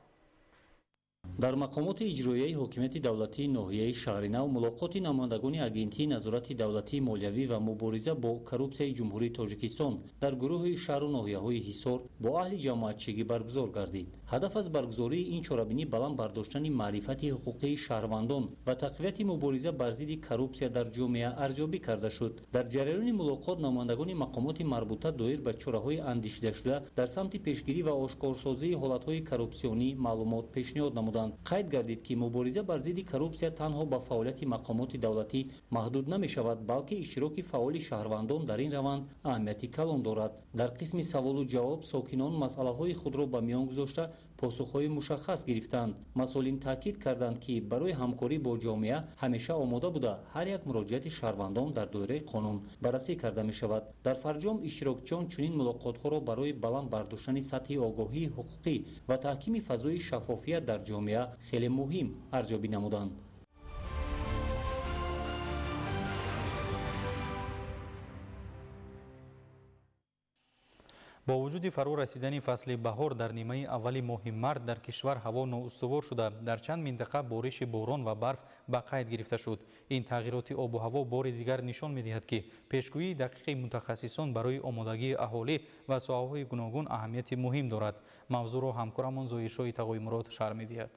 Дар мақомоти иҷроияи ҳокимияти давлатии ноҳияи Шаҳри Нав мулоқоти намояндагони Агентии назорати давлатии молиявӣ ва мубориза бо коррупсияи Ҷумҳурии Тоҷикистон дар гурӯҳи шаҳру ноҳияҳои Ҳисор бо аҳли ҷамоатчигӣ баргузор гардид. Ҳадаф аз баргузории ин чорабинӣ баланд бардоштани маърифати ҳуқуқии шаҳрвандон ва тақвияти мубориза бар зидди коррупсия дар ҷомеа арзёбӣ карда шуд. Дар ҷараёни мулоқот намояндагони мақомоти марбута доир ба чораҳои андешидашуда дар самти пешгирӣ ва ошкорсозии ҳолатҳои коррупсионӣ маълумот пешниҳод намуданд. Қайд гардид, ки мубориза бар зидди коррупсия танҳо ба фаъолияти мақомоти давлатӣ маҳдуд намешавад, балки иштироки фаъоли шаҳрвандон дар ин раванд аҳамияти калон дорад. Дар қисми саволу ҷавоб сокинон масъалаҳои худро ба миён гузошта посухҳои мушаххас гирифтанд. Масъулин таъкид карданд, ки барои ҳамкорӣ бо ҷомеа ҳамеша омода буда, ҳар як муроҷиати шаҳрвандон дар доираи қонун баррасӣ карда мешавад. Дар фарҷом иштирокчиён чунин мулоқотҳоро барои баланд бардоштани сатҳи огоҳии ҳуқуқӣ ва таҳкими фазои шаффофият дар ҷомеа хеле муҳим арзёбӣ намуданд. Бо вуҷуди фаро расидани фасли баҳор дар нимаи аввали моҳи март дар кишвар ҳаво ноустувор шуда, дар чанд минтақа бориши борон ва барф ба қайд гирифта шуд. Ин тағйироти обу ҳаво бори дигар нишон медиҳад, ки пешгӯии дақиқи мутахассисон барои омодагии аҳолӣ ва соҳаҳои гуногун аҳамияти муҳим дорад. Мавзӯъро ҳамкорамон Зоҳиршоҳи Тағоимурод шарҳ медиҳад.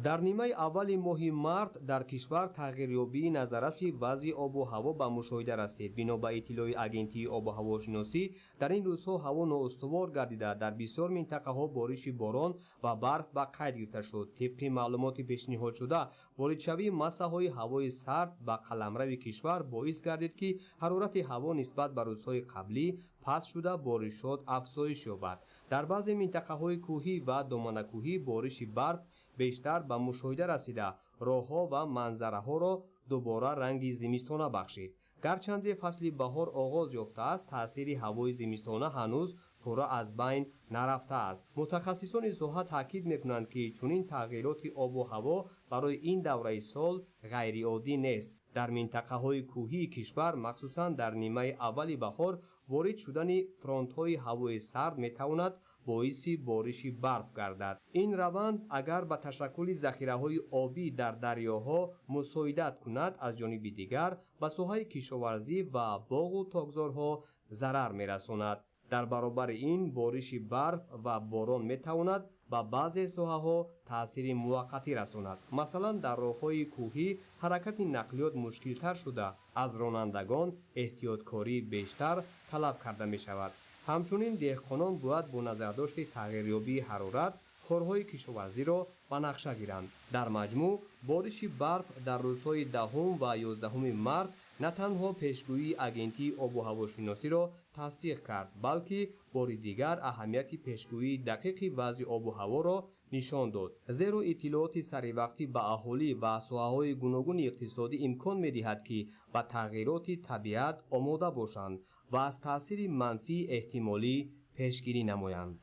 Дар нимаи аввали моҳи март дар кишвар тағйирёбии назарраси вазъи обу ҳаво ба мушоҳида расид. Бино ба иттилои Агентии обу ҳавошиносӣ, дар ин рӯзҳо ҳаво ноустувор гардида, дар бисёр минтақаҳо бориши борон ва барф ба қайд гирифта шуд. Тибқи маълумоти пешниҳодшуда, воридшавии массаҳои ҳавои сард ба қаламрави кишвар боис гардид, ки ҳарорати ҳаво нисбат ба рӯзҳои қаблӣ паст шуда, боришот афзоиш ёбад. Дар баъзе минтақаҳои кӯҳӣ ва доманакӯҳӣ бориши барф бештар ба мушоҳида расида, роҳҳо ва манзараҳоро дубора ранги зимистона бахшид. Гарчанде фасли баҳор оғоз ёфтааст, таъсири ҳавои зимистона ҳанӯз пурра аз байн нарафтааст. Мутахассисони соҳа таъкид мекунанд, ки чунин тағйироти обу ҳаво барои ин давраи сол ғайриоддӣ нест. Дар минтақаҳои кӯҳии кишвар, махсусан дар нимаи аввали баҳор, ворид шудани фронтҳои ҳавои сард метавонад боиси бориши барф гардад. Ин раванд агар ба ташаккули захираҳои обӣ дар дарёҳо мусоидат кунад, аз ҷониби дигар ба соҳаи кишоварзӣ ва боғу токзорҳо зарар мерасонад. Дар баробари ин бориши барф ва борон метавонад ба баъзе соҳаҳо таъсири муваққатӣ расонад. Масалан, дар роҳҳои кӯҳӣ ҳаракати нақлиёт мушкилтар шуда, аз ронандагон эҳтиёткории бештар талаб карда мешавад. Ҳамчунин деҳқонон бояд бо назардошти тағйирёбии ҳарорат корҳои кишоварзиро ба нақша гиранд. Дар маҷмӯъ бориши барф дар рӯзҳои 10 ва 11 март На танҳо пешгӯии агентии обу ҳавошиносиро тасдиқ кард, балки бори дигар аҳамияти пешгӯии дақиқи вазъи обу ҳаворо нишон дод, зеро иттилооти саривақтӣ ба аҳолӣ ва соҳаҳои гуногуни иқтисодӣ имкон медиҳад, ки ба тағйироти табиат омода бошанд ва аз таъсири манфии эҳтимолӣ пешгирӣ намоянд.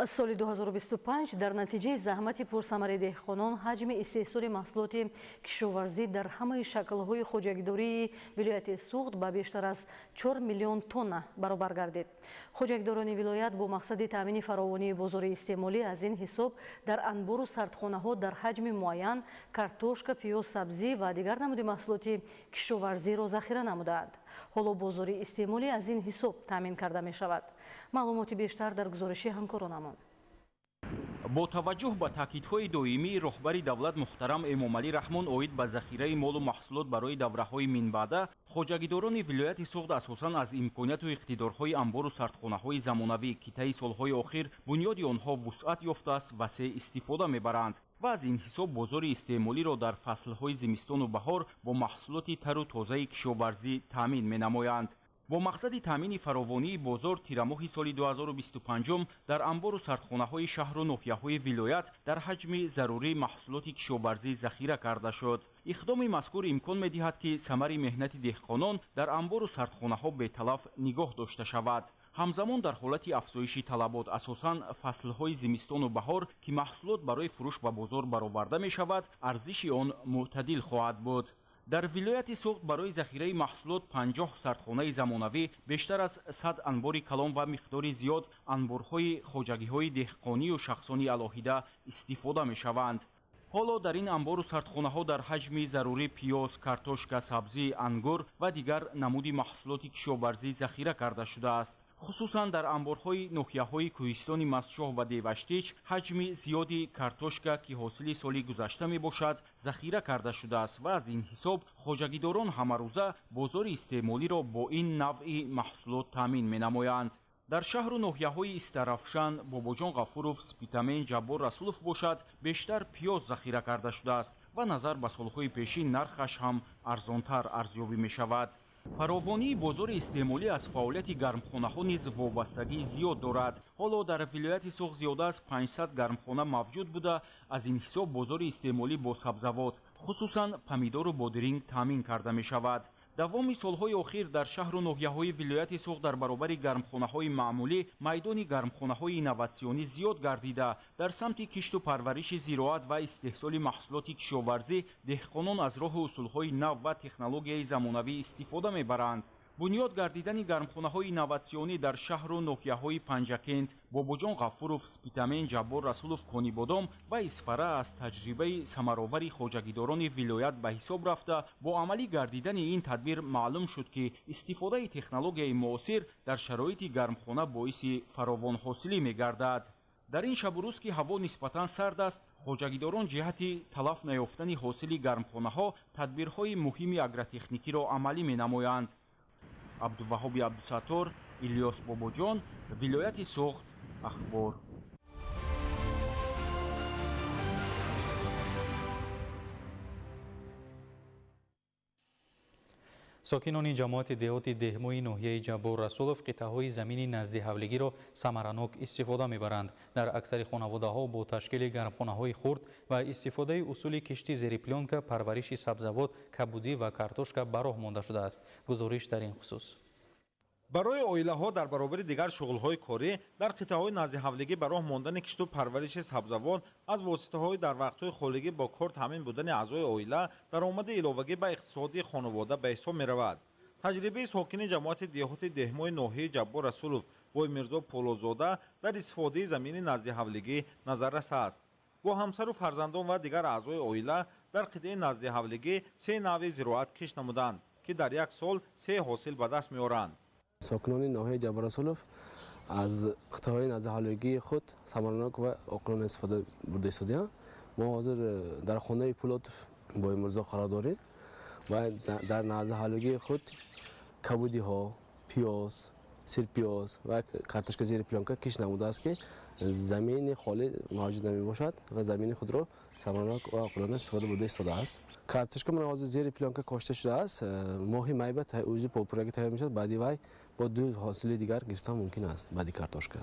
Соли 2025 дар натиҷаи заҳмати пурсамари деҳқонон ҳаҷми истеҳсоли маҳсулоти кишоварзӣ дар ҳамаи шаклҳои хоҷагидории вилояти Суғд ба бештар аз 4 миллион тонна баробар гардид. Хоҷагидорони вилоят бо мақсади таъмини фаровонии бозори истеъмолӣ аз ин ҳисоб дар анбору сардхонаҳо дар ҳаҷми муайян картошка, пиёз, сабзӣ ва дигар намуди маҳсулоти кишоварзиро захира намудаанд. Ҳоло бозори истеъмолӣ аз ин ҳисоб таъмин карда мешавад. Маълумоти бештар дар гузориши ҳамкоронамон. Бо таваҷҷӯҳ ба таъкидҳои доимии роҳбари давлат муҳтарам Эмомалӣ Раҳмон оид ба захираи молу маҳсулот барои давраҳои минбаъда, хоҷагидорони вилояти Суғд асосан аз имконияту иқтидорҳои анбору сардхонаҳои замонавӣ, ки таи солҳои охир бунёди онҳо вусъат ёфтааст, васеъ истифода мебаранд ва аз ин ҳисоб бозори истеъмолиро дар фаслҳои зимистону баҳор бо маҳсулоти тару тозаи кишоварзӣ таъмин менамоянд. Бо мақсади таъмини фаровонии бозор тирамоҳи соли 2025 дар анбору сардхонаҳои шаҳру ноҳияҳои вилоят дар ҳаҷми зарурӣ маҳсулоти кишоварзӣ захира карда шуд. Иқдоми мазкур имкон медиҳад, ки самари меҳнати деҳқонон дар анбору сардхонаҳо беталаф нигоҳ дошта шавад. Ҳамзамон дар ҳолати афзоиши талабот, асосан фаслҳои зимистону баҳор, ки маҳсулот барои фурӯш ба бозор бароварда мешавад, арзиши он мӯътадил хоҳад буд. Дар вилояти Суғд барои захираи маҳсулот 50 сардхонаи замонавӣ, бештар аз 100 анбори калон ва миқдори зиёд анборҳои хоҷагиҳои деҳқонию шахсони алоҳида истифода мешаванд. Ҳоло дар ин анбору сардхонаҳо дар ҳаҷми зарурӣ пиёз, картошка, сабзӣ, ангур ва дигар намуди маҳсулоти кишоварзӣ захира карда шудааст. Хусусан дар анборҳои ноҳияҳои кӯҳистони Мастчоҳ ва Деваштич ҳаҷми зиёди картошка, ки ҳосили соли гузашта мебошад, захира карда шудааст ва аз ин ҳисоб хоҷагидорон ҳамарӯза бозори истеъмолиро бо ин навъи маҳсулот таъмин менамоянд. Дар шаҳру ноҳияҳои Истарафшан, Бобоҷон Ғафуров, Спитамен, Ҷаббор Расулов бошад, бештар пиёз захира карда шудааст ва назар ба солҳои пешин нархаш ҳам арзонтар арзёбӣ мешавад. Фаровонии бозори истеъмолӣ аз фаъолияти гармхонаҳо низ вобастагии зиёд дорад. Ҳоло дар вилояти Суғд зиёда аз 500 гармхона мавҷуд буда, аз ин ҳисоб бозори истеъмолӣ бо сабзавот, хусусан помидору бодиринг таъмин карда мешавад. Давоми солҳои охир дар шаҳру ноҳияҳои вилояти Суғд дар баробари гармхонаҳои маъмулӣ майдони гармхонаҳои инноватсионӣ зиёд гардида, дар самти кишту парвариши зироат ва истеҳсоли маҳсулоти кишоварзӣ деҳқонон аз роҳу усулҳои нав ва технологияи замонавӣ истифода мебаранд. Бунёд гардидани гармхонаҳои инноватсионӣ дар шаҳру ноҳияҳои Панҷакент, Бобоҷон Ғафуров, Спитамен, Ҷаббор Расулов, Конибодом ва Исфара аз таҷрибаи самаровари хоҷагидорони вилоят ба ҳисоб рафта, бо амалӣ гардидани ин тадбир маълум шуд, ки истифодаи технологияи муосир дар шароити гармхона боиси фаровонҳосилӣ мегардад. Дар ин шабу рӯз, ки ҳаво нисбатан сард аст, хоҷагидорон ҷиҳати талаф наёфтани ҳосили гармхонаҳо тадбирҳои муҳими агротехникиро амалӣ менамоянд. Абдуваҳоби Абдусаттор, Илёс Бобоҷон, вилояти Суғд, Ахбор. Сокинони ҷамоати деҳоти Деҳмои ноҳияи Ҷаббор Расулов қитъаҳои замини назди ҳавлигиро самаранок истифода мебаранд. Дар аксари хонаводаҳо бо ташкили гармхонаҳои хурд ва истифодаи усули кишти зери плёнка парвариши сабзавот, кабудӣ ва картошка ба роҳ монда шудааст. Гузориш дар ин хусус. Барои оилаҳо дар баробари дигар шуғлҳои корӣ дар қитъаҳои назди ҳавлигӣ ба роҳ мондани кишту парвариши сабзавот аз воситаҳои дар вақтҳои холигӣ бо кор таъмин будани аъзои оила даромади иловагӣ ба иқтисодии хонавода ба ҳисоб меравад. Таҷрибаи сокини ҷамоати деҳоти Деҳмои ноҳияи Ҷаббор Расулов Бой Мирзо Полозода дар истифодаи замини назди ҳавлигӣ назаррас аст. Бо ҳамсару фарзандон ва дигар аъзои оила дар қитъаи назди ҳавлигӣ се навъи зироат кишт намуданд, ки дар як сол се ҳосил ба даст меоранд. Сокинони ноҳияи Ҷаббор Расулов аз қитъаҳои наздиҳавлигии худ самаранок ва оқилона истифода бурда истодаанд. Мо ҳозир дар хонаи Пулотов Боймирзо қарор дорем ва дар наздиҳавлигии худ кабудиҳо, пиёз, сирпиёз ва картошка зери плёнка кишт намудааст, ки Замини холӣ мавҷуд намебошад ва замини худро самаранок ва оқилона истифода бурда истодааст. Картошка мана ҳозир зери плёнка кошта шудааст. Моҳи май ба ӯзи попурраги тайёр мешавад. Баъди вай бо ду ҳосили дигар гирифтан мумкин аст баъди картошка.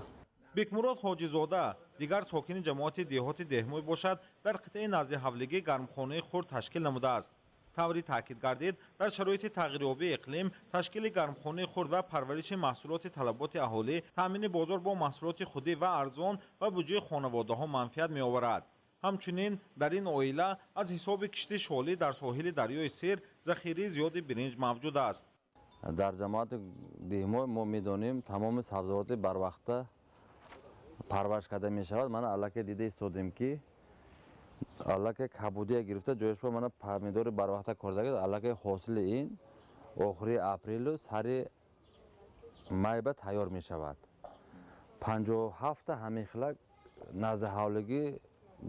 Бекмурод Ҳоҷизода, дигар сокини ҷамоати деҳоти Деҳмӯй бошад, дар қитъаи назди ҳавлигӣ гармхонаи хурд ташкил намудааст. Таври таъкид гардид, дар шароити тағйирёбии иқлим ташкили гармхонаи хурд ва парвариши маҳсулоти талаботи аҳолӣ, таъмини бозор бо маҳсулоти худӣ ва арзон ва буҷаи хонаводаҳо манфиат меоварад. Ҳамчунин дар ин оила аз ҳисоби кишти шолӣ дар соҳили дарёи Сир захираи зиёди биринҷ мавҷуд аст. Дар ҷамоати Деҳмой мо медонем, тамоми сабзавоти барвақта парвариш карда мешавад. Мана аллакай дида истодем, ки аллакай кабудия гирифта, ҷояш ба мана помидори барвақта кордаги, аллакай ҳосили ин охири апрелу сари май ба тайёр мешавад. 57-та ҳамин хила назди ҳавлигӣ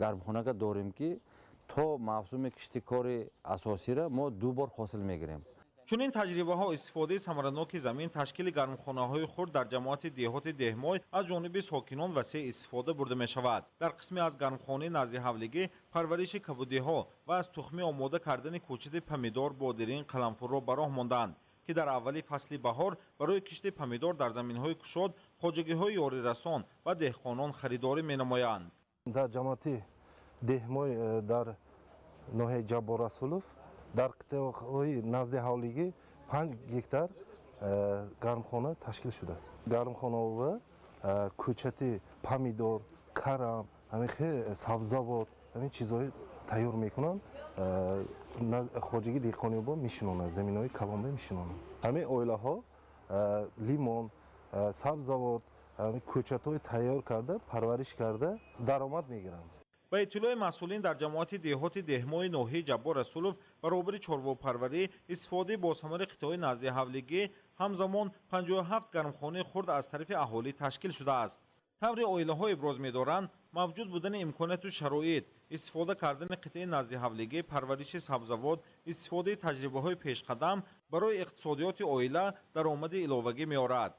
гармхонака дорем, ки то мавсуми киштикори асосиро мо ду бор ҳосил мегирем. Чунин таҷрибаҳо, истифодаи самараноки замин, ташкили гармхонаҳои хурд дар ҷамоати деҳоти Деҳмой аз ҷониби сокинон васеъ истифода бурда мешавад. Дар қисме аз гармхонаи назди ҳавлигӣ парвариши кабудиҳо ва аз тухмӣ омода кардани кӯчити помидор, бодирин, қаламфурро ба роҳ монданд, ки дар аввали фасли баҳор барои кишти помидор дар заминҳои кушод хоҷагиҳои ёрирасон ва деҳқонон харидорӣ менамоянд. Дар ҷамоати Деҳмой дар ноҳияи Ҷаббор Расулов дар қитъаҳои назди ҳавлигӣ 5 гектар гармхона ташкил шудааст. Гармхонаҳо кӯчати помидор, карам, ҳамин хел сабзавот, ҳамин чизҳои тайёр мекунанд. Хоҷагии деҳқониёбо мешинонанд, заминҳои калонда мешинонанд. Ҳамин оилаҳо лимон, сабзавот, ҳамин кӯчатҳои тайёр карда, парвариш карда даромад мегиранд. Ба иттилои масъулин, дар ҷамоати деҳоти Деҳмои ноҳияи Ҷаббор Расулов баробари чорвопарварӣ, истифодаи босамари қитъаҳои назди ҳавлигӣ ҳамзамон 57 гармхонаи хурд аз тарафи аҳолӣ ташкил шудааст. Таври оилаҳо иброз медоранд, мавҷуд будани имконияту шароит, истифода кардани қитъаи назди ҳавлигӣ, парвариши сабзавот, истифодаи таҷрибаҳои пешқадам барои иқтисодиёти оила даромади иловагӣ меорад.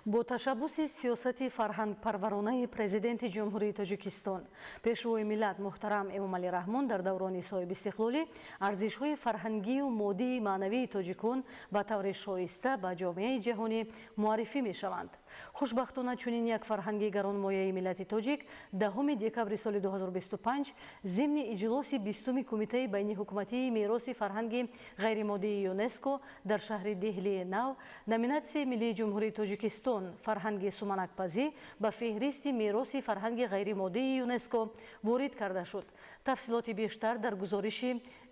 Бо ташаббуси сиёсати фарҳангпарваронаи Президенти Ҷумҳурии Тоҷикистон, Пешвои миллат муҳтарам Эмомалӣ Раҳмон, дар даврони соҳибистиқлолӣ арзишҳои фарҳангию моддии маънавии тоҷикон ба таври шоиста ба ҷомеаи ҷаҳонӣ муаррифӣ мешаванд. Хушбахтона, чунин як фарҳанги гаронмояи миллати тоҷик 10 декабри соли 2025 зимни иҷлоси 20-уми Кумитаи байниҳукуматии мероси фарҳанги ғайримоддии ЮНЕСКО дар шаҳри Деҳлии Нав номинатсияи миллии Ҷумҳурии Тоҷикистон фарҳанги суманакпазӣ ба феҳристи мероси фарҳанги ғайримоддии ЮНЕСКО ворид карда шуд. Тафсилоти бештар дар гузориши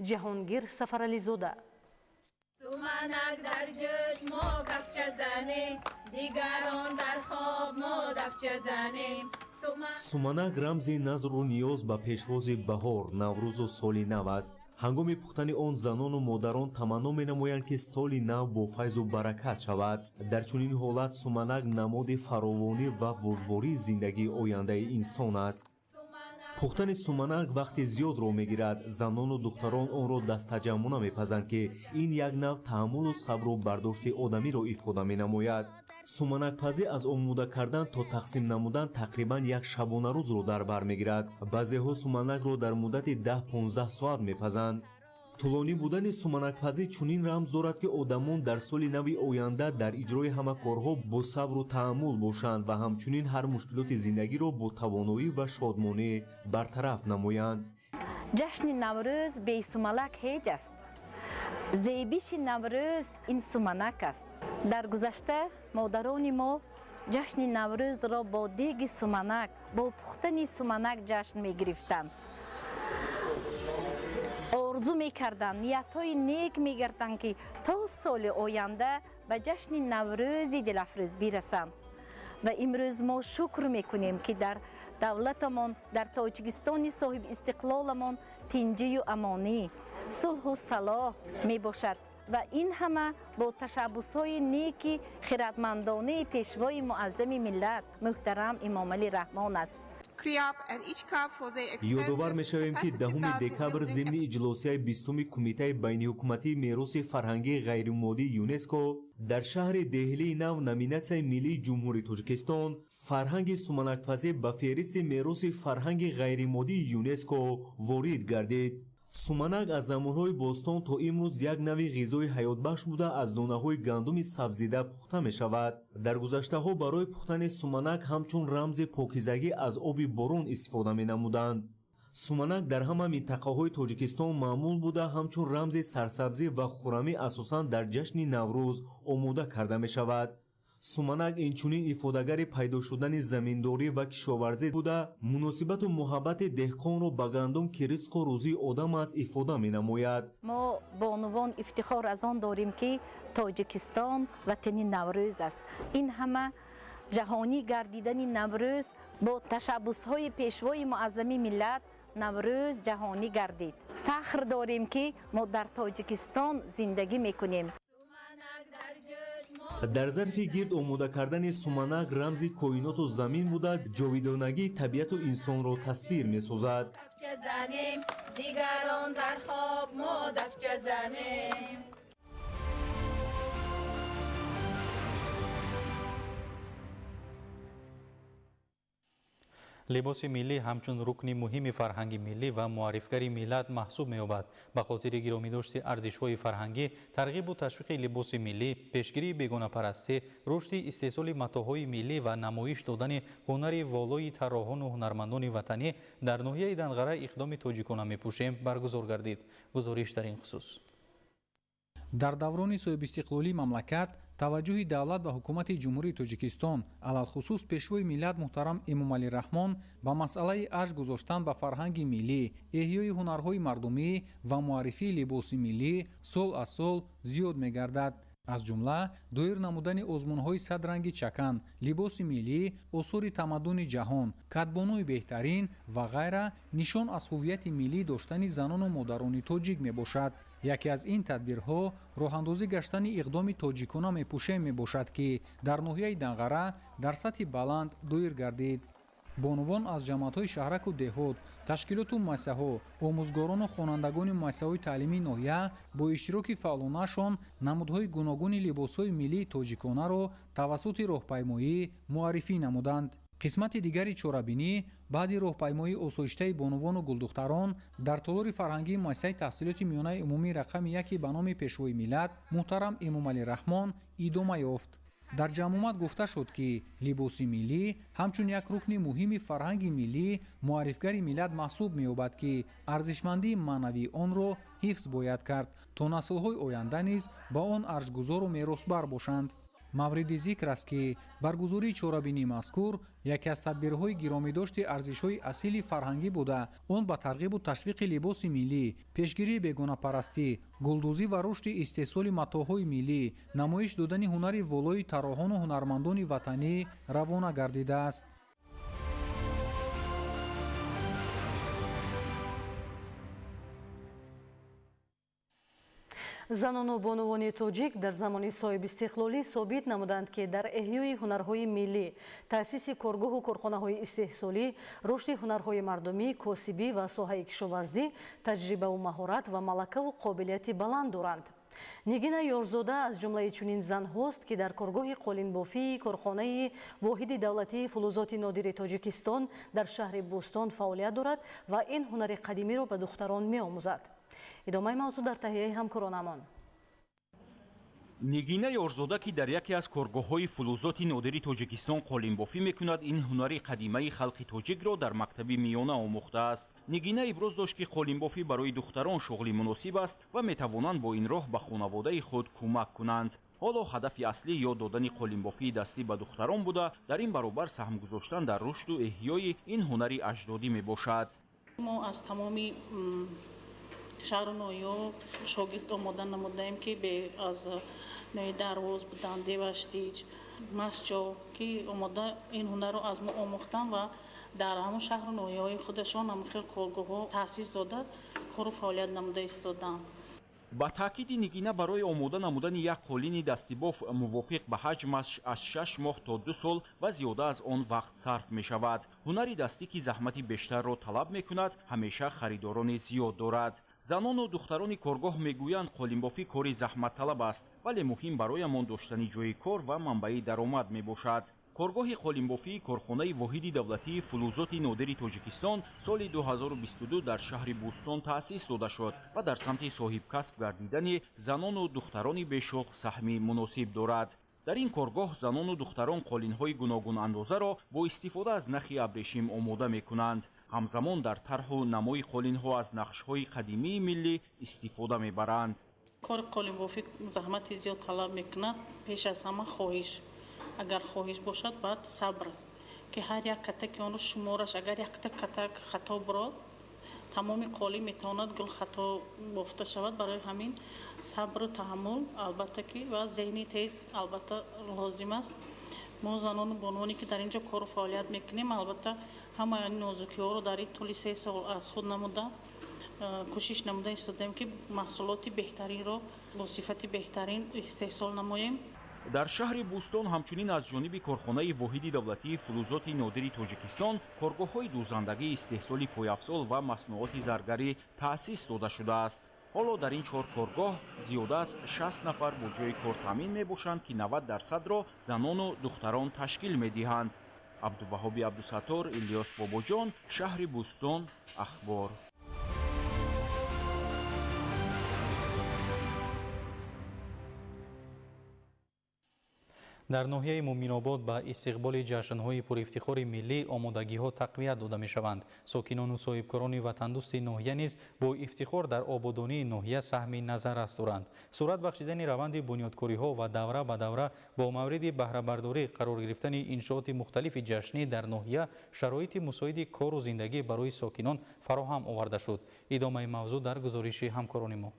Ҷаҳонгир Сафарализода. Суманак дар ҷӯш, мо кафча занем, дигарон дар хоб, мо дафча занем. Суманак рамзи назру ниёз ба пешвози баҳор, Наврӯзу соли нав аст. Ҳангоми пухтани он занону модарон таманно менамоянд, ки соли нав бо файзу баракат шавад. Дар чунин ҳолат суманак намоди фаровонӣ ва бурдбории зиндагии ояндаи инсон аст. Пухтани суманак вақти зиёдро мегирад. Занону духтарон онро дастаҷамъона мепазанд, ки ин як нав таҳаммулу сабру бардошти одамиро ифода менамояд. Суманакпазӣ аз омода кардан то тақсим намудан тақрибан як шабонарӯзро дар бар мегирад. Баъзеҳо суманакро дар муддати 10-15 соат мепазанд. Тӯлонӣ будани суманакпазӣ чунин рамз дорад, ки одамон дар соли нави оянда дар иҷрои ҳама корҳо бо сабру таҳаммул бошанд ва ҳамчунин ҳар мушкилоти зиндагиро бо тавоноӣ ва шодмонӣ бартараф намоянд. Ҷашни Наврӯз бесумалак ҳеҷ аст. Зебиши Наврӯз ин суманак аст. Дар гузашта модарони мо ҷашни Наврӯзро бо деги суманак, бо пухтани суманак ҷашн мегирифтанд, орзу мекарданд, ниятҳои нек мегарданд, ки то соли оянда ба ҷашни Наврӯзи дилафрӯз бирасанд. Ва имрӯз мо шукр мекунем, ки дар давлатамон, дар Тоҷикистони соҳибистиқлоламон тинҷию амонӣ, сулҳу салоҳ мебошад ва ин ҳама бо ташаббусҳои неки хиратмандонаи Пешвои муаззами миллат муҳтарам Эмомалӣ Раҳмон аст. Ёдовар мешавем, ки 10 декабр зимни иҷлосияи 20-уми Кумитаи байниҳукуматии мероси фарҳангии ғайримоддии ЮНЕСКО дар шаҳри Деҳлии Нав номинатсияи миллии Ҷумҳурии Тоҷикистон фарҳанги суманакпазӣ ба феҳристи мероси фарҳанги ғайримоддии ЮНЕСКО ворид гардид. Суманак аз замонҳои бостон то имрӯз як нави ғизои ҳаётбахш буда, аз донаҳои гандуми сабзида пухта мешавад. Дар гузаштаҳо барои пухтани суманак ҳамчун рамзи покизагӣ аз оби борон истифода менамуданд. Суманак дар ҳама минтақаҳои Тоҷикистон маъмул буда, ҳамчун рамзи сарсабзӣ ва хуррамӣ асосан дар ҷашни Наврӯз омода карда мешавад. Суманак инчунин ифодагари пайдо шудани заминдорӣ ва кишоварзӣ буда, муносибату муҳаббати деҳқонро ба гандум, ки ризқу рӯзии одам аст, ифода менамояд. Мо бонувон ифтихор аз он дорем, ки Тоҷикистон ватани Наврӯз аст. Ин ҳама ҷаҳонӣ гардидани Наврӯз бо ташаббусҳои Пешвои Муаззами миллат Наврӯз ҷаҳонӣ гардид. Фахр дорем, ки мо дар Тоҷикистон зиндагӣ мекунем. Дар зарфи гирд омода кардани суманак рамзи коиноту замин буда, ҷовидонагии табиату инсонро тасвир месозад. Дигарон дар хоб, мо дафча занем. Либоси миллӣ ҳамчун рукни муҳими фарҳанги миллӣ ва муаррифгари миллат маҳсуб меёбад. Ба хотири гиромидошти арзишҳои фарҳангӣ, тарғибу ташвиқи либоси миллӣ, пешгирии бегонапарастӣ, рушди истеҳсоли матоъҳои миллӣ ва намоиш додани ҳунари волои тарроҳону ҳунармандони ватанӣ дар ноҳияи Данғара иқдоми тоҷикона мепӯшем баргузор гардид. Гузориш дар ин хусус. Дар даврони соҳибистиқлолии мамлакат таваҷҷӯҳи давлат ва ҳукумати Ҷумҳурии Тоҷикистон, алалхусус Пешвои миллат муҳтарам Эмомалӣ Раҳмон, ба масъалаи арҷ гузоштан ба фарҳанги миллӣ, эҳёи ҳунарҳои мардумӣ ва муаррифии либоси миллӣ сол аз сол зиёд мегардад. Аз ҷумла доир намудани озмунҳои садранги чакан, либоси миллӣ, осори тамаддуни ҷаҳон, кадбонуи беҳтарин ва ғайра нишон аз ҳуввияти миллӣ доштани занону модарони тоҷик мебошад. Яке аз ин тадбирҳо роҳандозӣ гаштани иқдоми тоҷикона мепӯшем мебошад, ки дар ноҳияи Данғара дар сатҳи баланд доир гардид. Бонувон аз ҷамоатҳои шаҳраку деҳот, ташкилоту муассисаҳо, омӯзгорону хонандагони муассисаҳои таълимии ноҳия бо иштироки фаъолонаашон намудҳои гуногуни либосҳои миллии тоҷиконаро тавассути роҳпаймоӣ муаррифӣ намуданд. Қисмати дигари чорабинӣ баъди роҳпаймоии осоиштаи бонувону гулдухтарон дар толори фарҳангии муассисаи таҳсилоти миёнаи умумии рақами 1 ба номи Пешвои миллат муҳтарам Эмомалӣ Раҳмон идома ёфт. Дар ҷамъомад гуфта шуд, ки либоси миллӣ ҳамчун як рукни муҳими фарҳанги миллӣ, муаррифгари миллат маҳсуб меёбад, ки арзишмандии маънавии онро ҳифз бояд кард, то наслҳои оянда низ ба он арҷгузору меросбар бошанд. Мавриди зикр аст, ки баргузории чорабинии мазкур яке аз тадбирҳои гиромидошти арзишҳои асили фарҳангӣ буда, он ба тарғибу ташвиқи либоси миллӣ, пешгирии бегонапарастӣ, гулдӯзӣ ва рушди истеҳсоли матоъҳои миллӣ, намоиш додани ҳунари волои тарроҳону ҳунармандони ватанӣ равона гардидааст. Занону бонувони тоҷик дар замони соҳибистиқлолӣ собит намуданд, ки дар эҳёи ҳунарҳои миллӣ, таъсиси коргоҳу корхонаҳои истеҳсолӣ, рушди ҳунарҳои мардумӣ, косибӣ ва соҳаи кишоварзӣ таҷрибаву маҳорат ва малакаву қобилияти баланд доранд. Нигина Ёрзода аз ҷумлаи чунин занҳост, ки дар коргоҳи қолинбофии корхонаи воҳиди давлатии фулузоти нодири Тоҷикистон дар шаҳри Бӯстон фаъолият дорад ва ин ҳунари қадимиро ба духтарон меомӯзад. Идомаи мавзӯъ дар таҳияи ҳамкоронамон. Нигина Ёрзода, ки дар яке аз коргоҳҳои фулузоти нодири Тоҷикистон қолинбофӣ мекунад, ин ҳунари қадимаи халқи тоҷикро дар мактаби миёна омӯхтааст. Нигина иброз дошт, ки қолинбофӣ барои духтарон шуғли муносиб аст ва метавонанд бо ин роҳ ба хонаводаи худ кӯмак кунанд. Ҳоло ҳадафи аслӣ ёд додани қолинбофии дастӣ ба духтарон буда, дар ин баробар саҳм гузоштан дар рушду эҳёи ин ҳунари аҷдодӣ мебошад. Мо аз тамоми шаҳру ноҳияҳо шогирд омода намудаем, ки аз ноҳияи Дарвоз буданд, Деваштич, Масҷо, ки омода ин ҳунарро аз мо омӯхтанд ва дар ҳамон шаҳру ноҳияҳои худашон ҳамин хел коргоҳҳо таъсис дода, кору фаъолият намуда истоданд. Ба таъкиди Нигина, барои омода намудани як қолини дастибоф мувофиқ ба ҳаҷмаш аз 6 моҳ то 2 сол ва зиёда аз он вақт сарф мешавад. Ҳунари дастӣ, ки заҳмати бештарро талаб мекунад, ҳамеша харидорони зиёд дорад. Занону духтарони коргоҳ мегӯянд, қолинбофӣ кори заҳматталаб аст, вале муҳим бароямон доштани ҷойи кор ва манбаи даромад мебошад. Коргоҳи қолинбофии корхонаи воҳиди давлатии фулузоти нодири Тоҷикистон соли 2022 дар шаҳри Бӯстон таъсис дода шуд ва дар самти соҳибкасб гардидани занону духтарони бешуғл саҳми муносиб дорад. Дар ин коргоҳ занону духтарон қолинҳои гуногунандозаро бо истифода аз нахи абрешим омода мекунанд. Ҳамзамон дар тарҳу намои қолинҳо аз нақшҳои қадимии миллӣ истифода мебаранд. Кори қолинбофӣ заҳмати зиёд талаб мекунад. Пеш аз ҳама хоҳиш. Агар хоҳиш бошад, баъд сабр, ки ҳар як катаки онро шумораш, агар якта катак хато бурод, тамоми қолин метавонад гул хато бофта шавад. Барои ҳамин сабру таҳаммул албатта ки ва зеҳни тез албатта лозим аст. Мо занону бонувоне ки дар ин ҷо кору фаъолият мекунем, албатта ҳамаи нозукиҳоро дар ин тӯли 3 сол аз худ намуда, кӯшиш намуда истодаем, ки маҳсулоти беҳтаринро бо сифати беҳтарин истеҳсол намоем. Дар шаҳри Бӯстон ҳамчунин аз ҷониби корхонаи воҳиди давлатии фулузоти нодири Тоҷикистон коргоҳҳои дӯзандагӣ, истеҳсоли пойафзол ва маснуоти заргарӣ таъсис дода шудааст. Ҳоло дар ин 4 коргоҳ зиёда аз 60 нафар бо ҷойи кор таъмин мебошанд, ки 90%-ро занону духтарон ташкил медиҳанд. Абдуваҳоби Абдусаттор, Илёс Бобоҷон, шаҳри Бӯстон, Ахбор. Дар ноҳияи Муъминобод ба истиқболи ҷашнҳои пурифтихори миллӣ омодагиҳо тақвият дода мешаванд. Сокинону соҳибкорони ватандӯсти ноҳия низ бо ифтихор дар ободонии ноҳия саҳми назаррас доранд. Сурат бахшидани раванди бунёдкориҳо ва давра ба давра бо мавриди баҳрабардорӣ қарор гирифтани иншооти мухталифи ҷашнӣ дар ноҳия шароити мусоиди кору зиндагӣ барои сокинон фароҳам оварда шуд. Идомаи мавзӯъ дар гузориши ҳамкорони мо.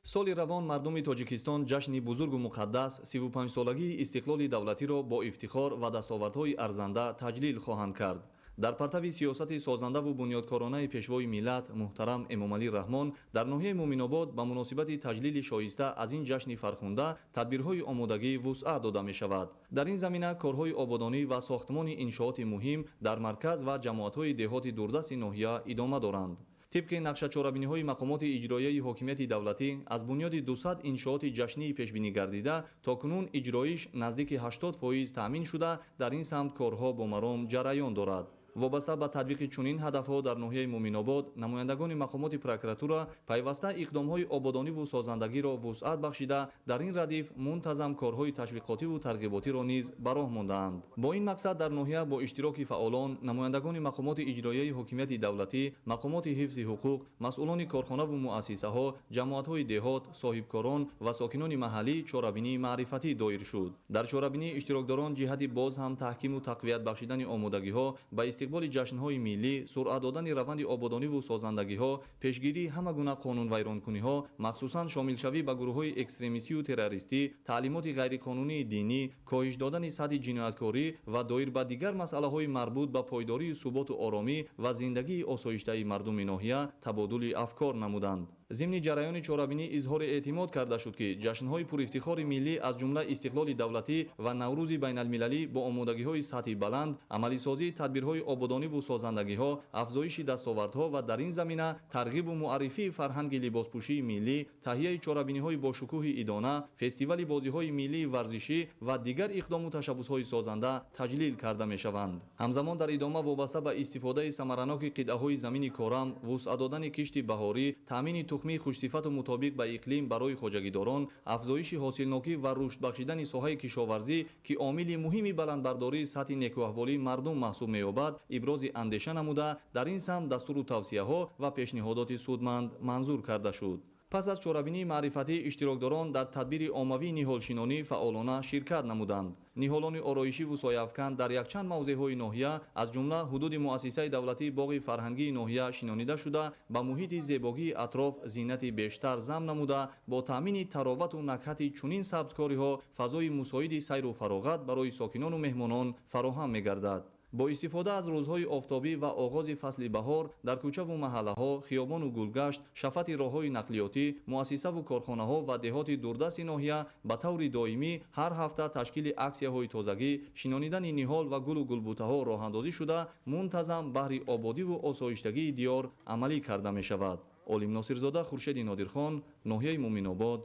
Соли равон мардуми Тоҷикистон ҷашни бузургу муқаддас 35-солагии истиқлоли давлатиро бо ифтихор ва дастовардҳои арзанда таҷлил хоҳанд кард. Дар партави сиёсати созандаву бунёдкоронаи пешвои миллат муҳтарам Эмомалӣ Раҳмон дар ноҳияи Муъминобод ба муносибати таҷлили шоиста аз ин ҷашни фархунда тадбирҳои омодагӣ вусъат дода мешавад. Дар ин замина корҳои ободонӣ ва сохтмони иншооти муҳим дар марказ ва ҷамоатҳои деҳоти дурдасти ноҳия идома доранд. Тибқи нақшачорабиниҳои мақомоти иҷроияи ҳокимияти давлатӣ аз бунёди 200 иншооти ҷашнии пешбинӣ гардида то кунун иҷроиш наздики 80% таъмин шуда, дар ин самт корҳо бо маром ҷараён дорад. Вобаста ба татбиқи чунин ҳадафҳо дар ноҳияи Муъминобод намояндагони мақомоти прокуратура пайваста иқдомҳои ободониву созандагиро вусъат бахшида, дар ин радиф мунтазам корҳои ташвиқотиву тарғиботиро низ ба роҳ мондаанд. Бо ин мақсад дар ноҳия бо иштироки фаъолон, намояндагони мақомоти иҷроияи ҳокимияти давлатӣ, мақомоти ҳифзи ҳуқуқ, масъулони корхонаву муассисаҳо, ҷамоатҳои деҳот, соҳибкорон ва сокинони маҳаллӣ чорабинии маърифатӣ доир шуд. Дар чорабинӣ иштирокдорон ҷиҳати боз ҳам таҳкиму тақвият бахшидани омодагиҳо ба истиқболи ҷашнҳои миллӣ, суръат додани раванди ободониву созандагиҳо, пешгирии ҳама гуна қонунвайронкуниҳо, махсусан шомилшавӣ ба гурӯҳҳои экстремистию террористӣ, таълимоти ғайриқонунии динӣ, коҳиш додани сатҳи ҷинояткорӣ ва доир ба дигар масъалаҳои марбут ба пойдории суботу оромӣ ва зиндагии осоиштаи мардуми ноҳия табодули афкор намуданд. Зимни ҷараёни чорабинӣ изҳори эътимод карда шуд, ки ҷашнҳои пурифтихори миллӣ аз ҷумла истиқлоли давлатӣ ва Наврӯзи байналмилалӣ бо омодагиҳои сатҳи баланд, амалисозии тадбирҳои ободониву созандагиҳо, афзоиши дастовардҳо ва дар ин замина тарғибу муаррифии фарҳанги либоспӯшии миллӣ, таҳияи чорабиниҳои бошукӯҳи идона, фестивали бозиҳои миллии варзишӣ ва дигар иқдому ташаббусҳои созанда таҷлил карда мешаванд. Ҳамзамон дар идома вобаста ба истифодаи самараноки қитъаҳои замини корам, вусъат додани кишти баҳорӣ, таъмини тухмии хушсифату мутобиқ ба иқлим барои хоҷагидорон, афзоиши ҳосилнокӣ ва рушд бахшидани соҳаи кишоварзӣ, ки омили муҳими баландбардории сатҳи некӯаҳволии мардум маҳсуб меёбад, ибрози андеша намуда, дар ин самт дастуру тавсияҳо ва пешниҳодоти судманд манзур карда шуд. Пас аз чорабинии маърифатӣ иштирокдорон дар тадбири оммавии ниҳолшинонӣ фаъолона ширкат намуданд. Ниҳолони ороишиву сояафкан дар якчанд мавзеъҳои ноҳия, аз ҷумла ҳудуди муассисаи давлатии боғи фарҳангии ноҳия шинонида шуда, ба муҳити зебогии атроф зинати бештар зам намуда, бо таъмини таровату накҳати чунин сабзкориҳо фазои мусоиди сайру фароғат барои сокинону меҳмонон фароҳам мегардад. Бо истифода аз рӯзҳои офтобӣ ва оғози фасли баҳор дар кӯчаву маҳаллаҳо, хиёбону гулгашт, шафати роҳҳои нақлиётӣ, муассисаву корхонаҳо ва деҳоти дурдасти ноҳия ба таври доимӣ ҳар ҳафта ташкили аксияҳои тозагӣ, шинонидани ниҳол ва гулу гулбутаҳо роҳандозӣ шуда, мунтазам баҳри ободиву осоиштагии диёр амалӣ карда мешавад. Олим Носирзода, Хуршеди Нодирхон, ноҳияи Муъминобод,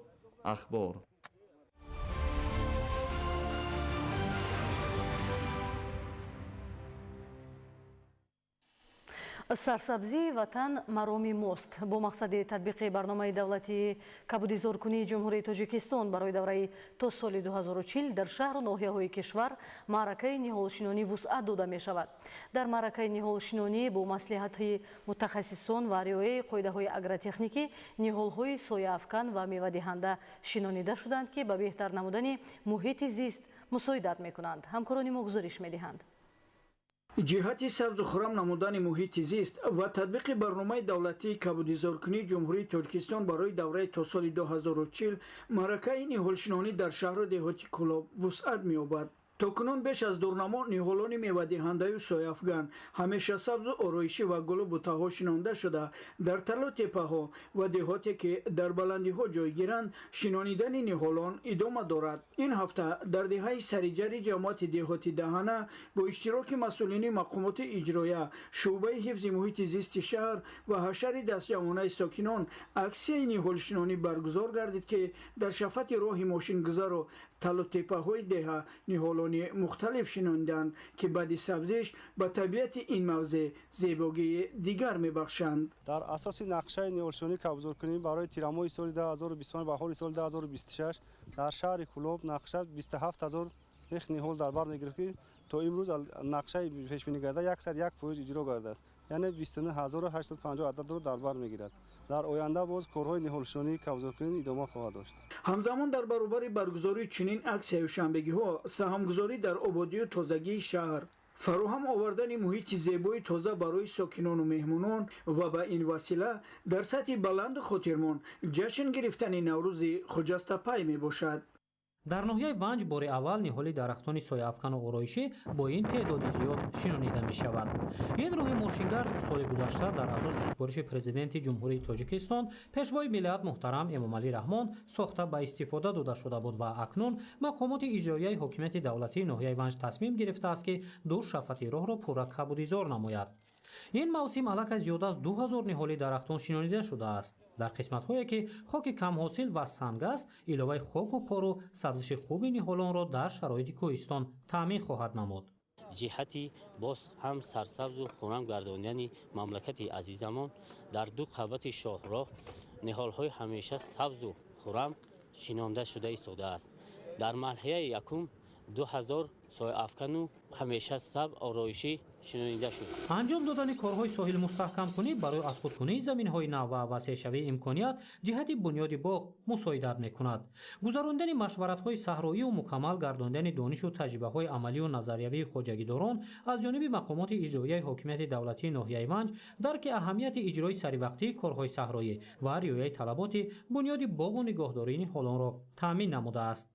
Ахбор. Сарсабзии ватан мароми мост. Бо мақсади татбиқи барномаи давлатии кабудизоркунии Ҷумҳурии Тоҷикистон барои давраи то соли 2040 дар шаҳру ноҳияҳои кишвар маъракаи ниҳолшинонӣ вусъат дода мешавад. Дар маъракаи ниҳолшинонӣ бо маслиҳати мутахассисон ва риояи қоидаҳои агротехникӣ ниҳолҳои сояафкан ва мевадиҳанда шинонида шуданд, ки ба беҳтар намудани муҳити зист мусоидат мекунанд. Ҳамкорони мо гузориш медиҳанд. Ҷиҳати сабзу хуррам намудани муҳити зист ва татбиқи барномаи давлатии кабудизоркунии Ҷумҳурии Тоҷикистон барои давраи то соли 2040 маъракаи ниҳолшинонӣ дар шаҳру деҳоти Кӯлоб вусъат меёбад. То кунун беш аз дурнамо ниҳолони мевадиҳандаю сояафган, ҳамеша сабзу ороишӣ ва гулу бутаҳо шинонда шуда, дар талу теппаҳо ва деҳоте ки дар баландиҳо ҷойгиранд, шинонидани ниҳолон идома дорад. Ин ҳафта дар деҳаи Сариҷари ҷамоати деҳоти Даҳана бо иштироки масъулини мақомоти иҷроя, шӯъбаи ҳифзи муҳити зисти шаҳр ва ҳашари дастҷамъонаи сокинон аксияи ниҳолшинонӣ баргузор гардид, ки дар шафати роҳи мошингузару талу теппаҳои деҳа ниҳолони мухталиф шинонданд, ки баъди сабзиш ба табиати ин мавзеъ зебогии дигар мебахшанд. Дар асоси нақшаи ниҳолшинонӣ кабудизоркунӣ барои тирамоҳи соли 2025 баҳори соли 2026 дар шаҳри Кӯлоб нақша 27 ҳазор бех ниҳол дар бар мегирифт, ки то имрӯз нақшаи пешбинӣ карда 101% иҷро гардааст, яъне 29850 ададро дар бар мегирад. Дар оянда боз корҳои ниҳолшинонии кабудизоркунӣ идома хоҳад дошт. Ҳамзамон дар баробари баргузории чунин аксияю шанбегиҳо, саҳмгузорӣ дар ободию тозагии шаҳр, фароҳам овардани муҳити зебои тоза барои сокинону меҳмонон ва ба ин васила дар сатҳи баланду хотирмон ҷашн гирифтани Наврӯзи хуҷастапай мебошад. Дар ноҳияи Ванҷ бори аввал ниҳоли дарахтони сояафкану ороишӣ бо ин теъдоди зиёд шинонида мешавад. Ин роҳи мошингард соли гузашта дар асоси супориши Президенти Ҷумҳурии Тоҷикистон, Пешвои миллият муҳтарам Эмомалӣ Раҳмон сохта ба истифода дода шуда буд ва акнун мақомоти иҷроияи ҳокимияти давлатии ноҳияи Ванҷ тасмим гирифтааст, ки ду шафати роҳро пурра кабудизор намояд. Ин мавсим аллакай зиёда аз 2000 ниҳоли дарахтон шинонида шудааст. Дар қисматҳое ки хоки камҳосил ва санг аст, иловаи хоку пору сабзиши хуби ниҳолонро дар шароити кӯҳистон таъмин хоҳад намуд. Ҷиҳати боз ҳам сарсабзу хуррам гардонидани мамлакати азизамон дар ду қабати шоҳроҳ ниҳолҳои ҳамеша сабзу хуррам шинонда шуда истодааст. Дар марҳилаи якум 2000 сояафкану ҳамеша сабз ороишӣ шинонида шуд. Анҷом додани корҳои соҳилмустаҳкамкунӣ барои аз худкунии заминҳои нав ва васеъшавии имконият ҷиҳати бунёди боғ мусоидат мекунад. Гузарондани машваратҳои саҳроию мукаммал гардондани донишу таҷрибаҳои амалию назариявии хоҷагидорон аз ҷониби мақомоти иҷроияи ҳокимияти давлатии ноҳияи Ванҷ дарки аҳамияти иҷрои саривақтии корҳои саҳроӣ ва риояи талаботи бунёди боғу нигоҳдории ниҳолонро таъмин намудааст.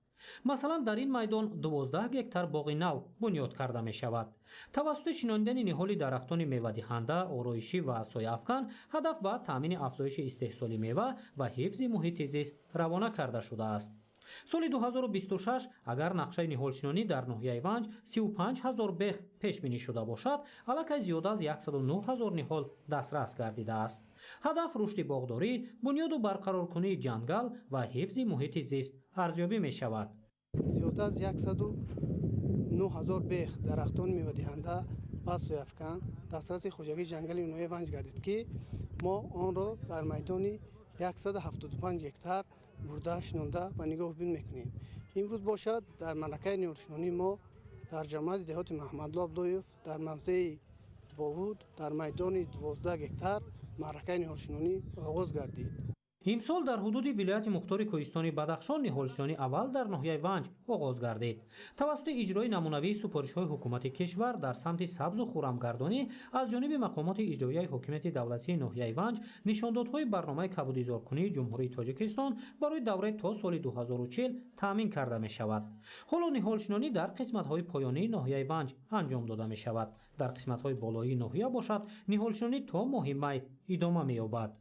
Масалан, дар ин майдон 12 гектар боғи нав бунёд карда мешавад. Тавассути шинонидани ниҳоли дарахтони мевадиҳанда, ороишӣ ва сояафкан ҳадаф ба таъмини афзоиши истеҳсоли мева ва ҳифзи муҳити зист равона карда шудааст. Соли 2026 агар нақшаи ниҳолшинонӣ дар ноҳияи Ванҷ 35 ҳазор бех пешбинӣ шуда бошад, аллакай зиёда аз 109 ҳазор ниҳол дастрас гардидааст. Ҳадаф рушди боғдорӣ, бунёду барқароркунии ҷангал ва ҳифзи муҳити зист арзёбӣ мешавад. Зиёда аз 109 ҳазор бех дарахтони мевадиҳанда ва сояафкан дастраси хоҷагии ҷангали ноҳияи Ванҷ гардид, ки мо онро дар майдони 175 гектар бурда, шинонда ва нигоҳбин мекунем. Имрӯз бошад дар маъракаи ниҳолшинонии мо дар ҷамоати деҳоти Маҳмадло Абдоев дар мавзеи Бовуд дар майдони 12 гектар маъракаи ниҳолшинонӣ оғоз гардид. Имсол дар ҳудуди вилояти мухтори Кӯҳистони Бадахшон ниҳолшинонӣ аввал дар ноҳияи Ванҷ оғоз гардид. Тавассути иҷрои намунавии супоришҳои ҳукумати кишвар дар самти сабзу хуррамгардонӣ аз ҷониби мақомоти иҷроияи ҳокимияти давлатии ноҳияи Ванҷ нишондодҳои барномаи кабудизоркунии Ҷумҳурии Тоҷикистон барои давраи то соли 2040 таъмин карда мешавад. Ҳоло ниҳолшинонӣ дар қисматҳои поёнии ноҳияи Ванҷ анҷом дода мешавад. Дар қисматҳои болоии ноҳия бошад, ниҳолшинонӣ то моҳи май идома меёбад.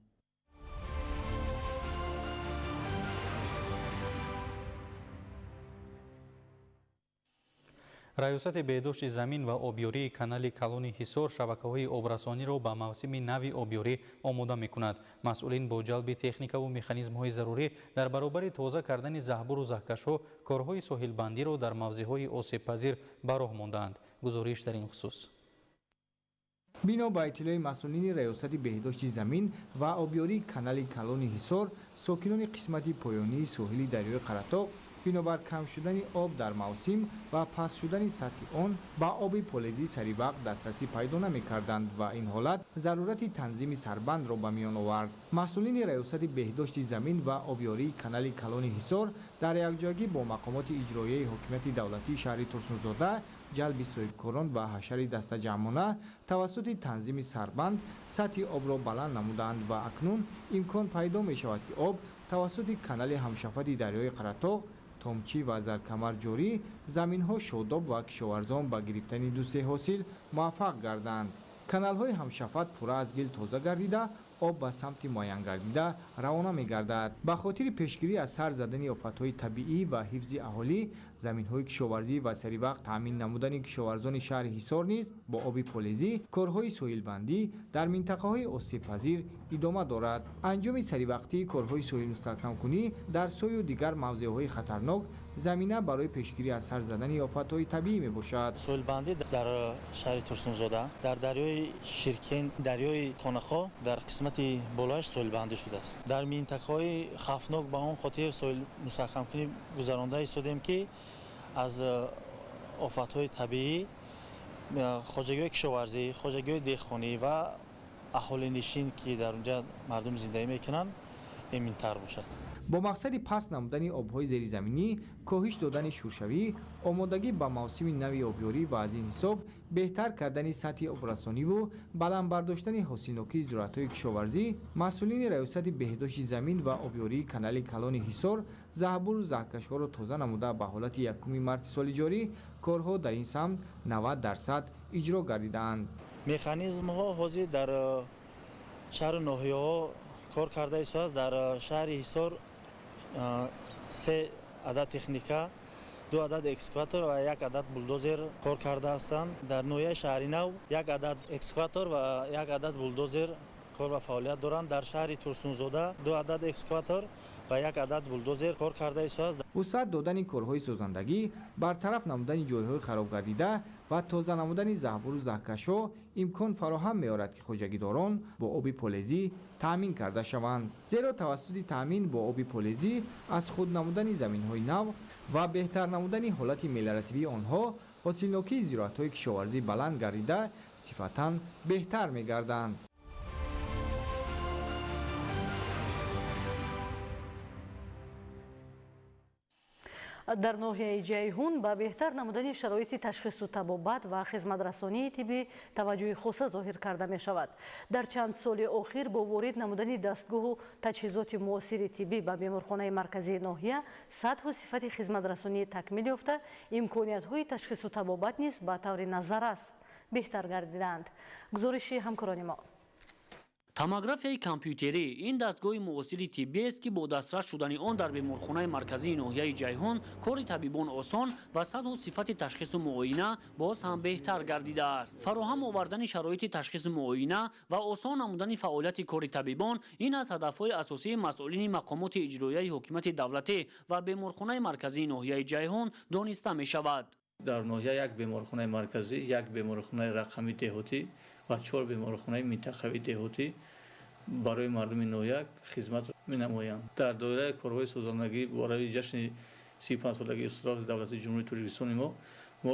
Раёсати беҳдошти замин ва обёрии канали калони Ҳисор шабакаҳои обрасониро ба мавсими нави обёрӣ омода мекунад. Масъулин бо ҷалби техникаву механизмҳои зарурӣ дар баробари тоза кардани заҳбуру заҳкашҳо корҳои соҳилбандиро дар мавзеъҳои осебпазир ба роҳ мондаанд. Гузориш дар ин хусус. Бино ба иттилои масъулини Раёсати беҳдошти замин ва обёрии канали калони Ҳисор, сокинони қисмати поёнии соҳили дарёи Қаратоқ бинобар кам шудани об дар мавсим ва паст шудани сатҳи он ба оби полезӣ саривақт дастрасӣ пайдо намекарданд ва ин ҳолат зарурати танзими сарбандро ба миён овард. Масъулини Раёсати беҳдошти замин ва обёрии канали калони Ҳисор дар якҷоягӣ бо мақомоти иҷроияи ҳокимияти давлатии шаҳри Турсунзода, ҷалби соҳибкорон ва ҳашари дастаҷамъона тавассути танзими сарбанд сатҳи обро баланд намуданд ва акнун имкон пайдо мешавад, ки об тавассути канали ҳамшафати дарёи Қаратоқ, Томчӣ ва Заркамар ҷорӣ, заминҳо шодоб ва кишоварзон ба гирифтани ду-се ҳосил муваффақ гарданд. Каналҳои ҳамшафат пурра аз гил тоза гардида, об ба самти муайянгардида равона мегардад. Ба хотири пешгирӣ аз сар задани офатҳои табиӣ ва ҳифзи аҳолӣ, заминҳои кишоварзӣ ва саривақт таъмин намудани кишоварзони шаҳри Ҳисор низ бо оби полезӣ, корҳои соҳилбандӣ дар минтақаҳои осебпазир идома дорад. Анҷоми саривақтии корҳои соҳилмустаҳкамкунӣ дар сою дигар мавзеъҳои хатарнок замина барои пешгирӣ аз сар задани офатҳои табиӣ мебошад. Соҳилбандӣ дар шаҳри Турсунзода, дар дарёи Ширкен, дарёи Хонақо дар қисмати болояш соҳилбандӣ шудааст. Дар минтақаҳои хавфнок ба он хотир соҳил мустаҳкамкунӣ гузаронда истодем, ки аз офатҳои табиӣ хоҷагиҳои кишоварзӣ, хоҷагиҳои деҳқонӣ ва аҳолинишин, ки дар онҷа мардум зиндагӣ мекунанд, эминтар бошад. Бо мақсади паст намудани обҳои зеризаминӣ, коҳиш додани шуршавӣ, омодагӣ ба мавсими нави обёрӣ ва аз ин ҳисоб беҳтар кардани сатҳи обрасониву баланд бардоштани ҳосилнокии зироатҳои кишоварзӣ, масъулини Раёсати беҳдошти замин ва обёрии канали калони Ҳисор заҳбуру заҳкашҳоро тоза намуда ба ҳолати 1 марти соли ҷорӣ корҳо дар ин самт 90% иҷро гардидаанд. Механизмҳо ҳозир дар шаҳру ноҳияҳо кор карда истодааст. Дар шаҳри Ҳисор 3 адад техника, 2 адад экскаватор ва 1 адад булдозер кор карда ҳастанд. Дар ноҳияи Шаҳринав 1 адад экскаватор ва 1 адад булдозер кор ва фаъолият доранд. Дар шаҳри Турсунзода 2 адад экскаватор ва 1 адад булдозер кор карда истодааст. Вусъат додани корҳои созандагӣ, бартараф намудани ҷойҳои харобгардида ва тоза намудани заҳбуру заҳкашҳо имкон фароҳам меорад, ки хоҷагидорон бо оби полезӣ таъмин карда шаванд. Зеро тавассути таъмин бо оби полезӣ аз худ намудани заминҳои нав ва беҳтар намудани ҳолати мелиоративии онҳо ҳосилнокии зироатҳои кишоварзӣ баланд гардида, сифатан беҳтар мегарданд. Дар ноҳияи Ҷайҳун ба беҳтар намудани шароити ташхису табобат ва хизматрасонии тиббӣ таваҷҷӯҳи хоса зоҳир карда мешавад. Дар чанд соли охир бо ворид намудани дастгоҳу таҷҳизоти муосири тиббӣ ба беморхонаи марказии ноҳия сатҳу сифати хизматрасонӣ такмил ёфта, имкониятҳои ташхису табобат низ ба таври назаррас беҳтар гардидаанд. Гузориши ҳамкорони мо. Томографияи компютерӣ ин дастгоҳи муосири тиббиест, ки бо дастрас шудани он дар беморхонаи марказии ноҳияи Ҷайҳун кори табибон осон ва сатҳу сифати ташхису муоина боз ҳам беҳтар гардидааст. Фароҳам овардани шароити ташхису муоина ва осон намудани фаъолияти кори табибон ин аз ҳадафҳои асосии масъулини мақомоти иҷроияи ҳокимияти давлатӣ ва беморхонаи марказии ноҳияи Ҷайҳун дониста мешавад. Дар ноҳия як беморхонаи марказӣ, як беморхонаи рақамии деҳотӣ ва 4 беморхонаи минтақавии деҳотӣ барои мардуми ноҳия хизмат менамоянд. Дар доираи корҳои созандагӣ барои ҷашни 35-солагии истиқлоли давлати Ҷумҳурии Тоҷикистони мо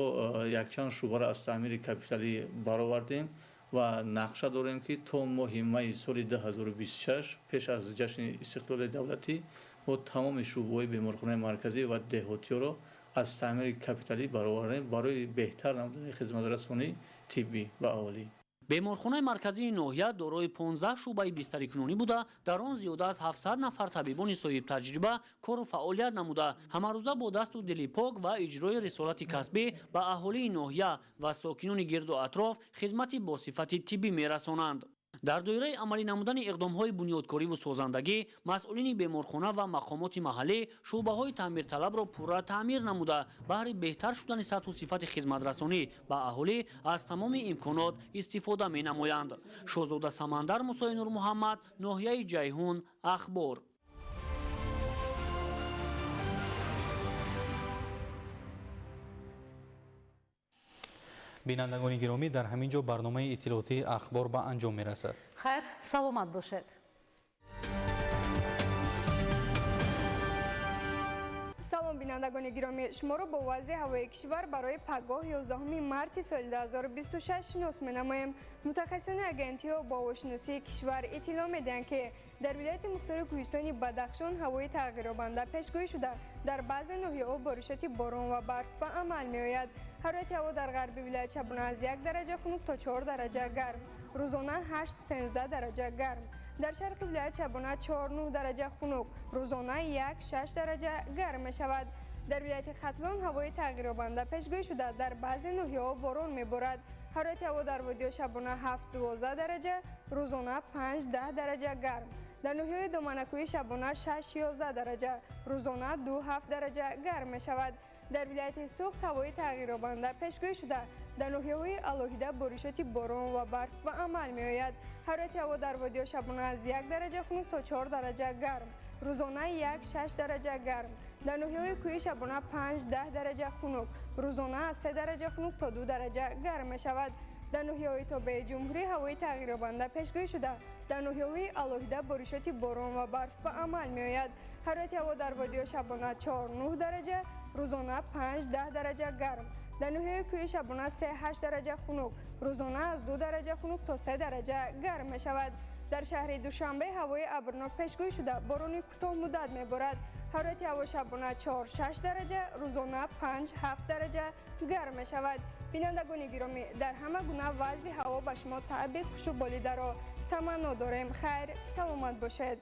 якчанд шӯъбаро аз таъмири капиталӣ баровардем Ва нақша дорем, ки то моҳи майи соли 2026, пеш аз ҷашни истиқлоли давлатӣ, мо тамоми шӯъбаҳои беморхонаи марказӣ ва деҳотиёро аз таъмири капиталӣ бароварем барои беҳтар намудани хизматрасонии тиббӣ ба аҳолӣ. Беморхонаи марказии ноҳия дорои 15 шӯъбаи бистарикунонӣ буда, дар он зиёда аз 700 нафар табибони соҳибтаҷриба кору фаъолият намуда, ҳамарӯза бо дасту дили пок ва иҷрои рисолати касбӣ ба аҳолии ноҳия ва сокинони гирду атроф хизмати босифати тиббӣ мерасонанд. Дар доираи амалӣ намудани иқдомҳои бунёдкориву созандагӣ, масъулини беморхона ва мақомоти маҳаллӣ шӯъбаҳои таъмирталабро пурра таъмир намуда, баҳри беҳтар шудани сатҳу сифати хизматрасонӣ ба аҳолӣ аз тамоми имконот истифода менамоянд. Шоҳзода Самандар, Мусои Нурмуҳаммад, ноҳияи Ҷайҳун, Ахбор. Бинандагони гиромӣ, дар ҳамин ҷо барномаи иттилоотии Ахбор ба анҷом мерасад. Хайр, саломат бошед. Салом, бинандагони гиромӣ, шуморо бо вазъи ҳавои кишвар барои пагоҳ, 11 марти соли 2026 шинос менамоем. Мутахассисони агентиҳо бо ҳавошиносии кишвар иттилоъ медиҳанд, ки дар вилояти мухтори Кӯҳистони Бадахшон ҳавои тағйирёбанда пешгӯӣ шуда, дар баъзе ноҳияҳо боришоти борон ва барф ба амал меояд. Ҳарорати ҳаво дар ғарби вилоят шабона аз 1 дараҷа хунук то 4 дараҷа гарм, рӯзона 8-13 дараҷа гарм. Дар шарқи вилоят шабона 4-9 дараҷа хунук, рӯзона 1-6 дараҷа гарм мешавад. Дар вилояти Хатлон ҳавои тағйирёбанда пешгӯӣ шуда, дар баъзе ноҳияҳо борон меборад. Ҳарорати ҳаво дар водиҳо шабона 7-12 дараҷа, рӯзона 5-10 дараҷа гарм. Дар ноҳияҳои доманакӯҳӣ шабона 6-11 дараҷа, рӯзона 2-7 дараҷа гарм мешавад. Дар вилояти Суғд ҳавои тағйирёбанда пешгӯӣ шуда, дар ноҳияҳои алоҳида боришоти борон ва барф ба амал меояд. Ҳарорати ҳаво дар водиҳо шабона аз 1 дараҷа хунук то 4 дараҷа гарм, рӯзона 1-6 дараҷа гарм. Дар ноҳияҳои кӯҳӣ шабона 5-10 дараҷа хунук, рӯзона аз 3 дараҷа хунук то 2 дараҷа гарм мешавад. Дар ноҳияҳои тобеи ҷумҳурӣ ҳавои тағйирёбанда пешгӯӣ шуда, дар ноҳияҳои алоҳида боришоти борон ва барф ба амал меояд. Ҳарорати ҳаво дар водиҳо шабона 4-9 дараҷа, рӯзона 5-10 дараҷа гарм. Дар ноҳияҳои кӯҳӣ шабона 3-8 дараҷа хунук, рӯзона аз 2 дараҷа хунук то 3 дараҷа гарм мешавад. Дар шаҳри Душанбе ҳавои абрнок пешгӯӣ шуда, борони кӯтоҳмуддат меборад. Ҳарорати ҳаво шабона 4-6 дараҷа, рӯзона 5-7 дараҷа гарм мешавад. Бинандагони гиромӣ, дар ҳама гуна вазъи ҳаво ба шумо таъби хушу болидаро таманно дорем. Хайр, саломат бошед.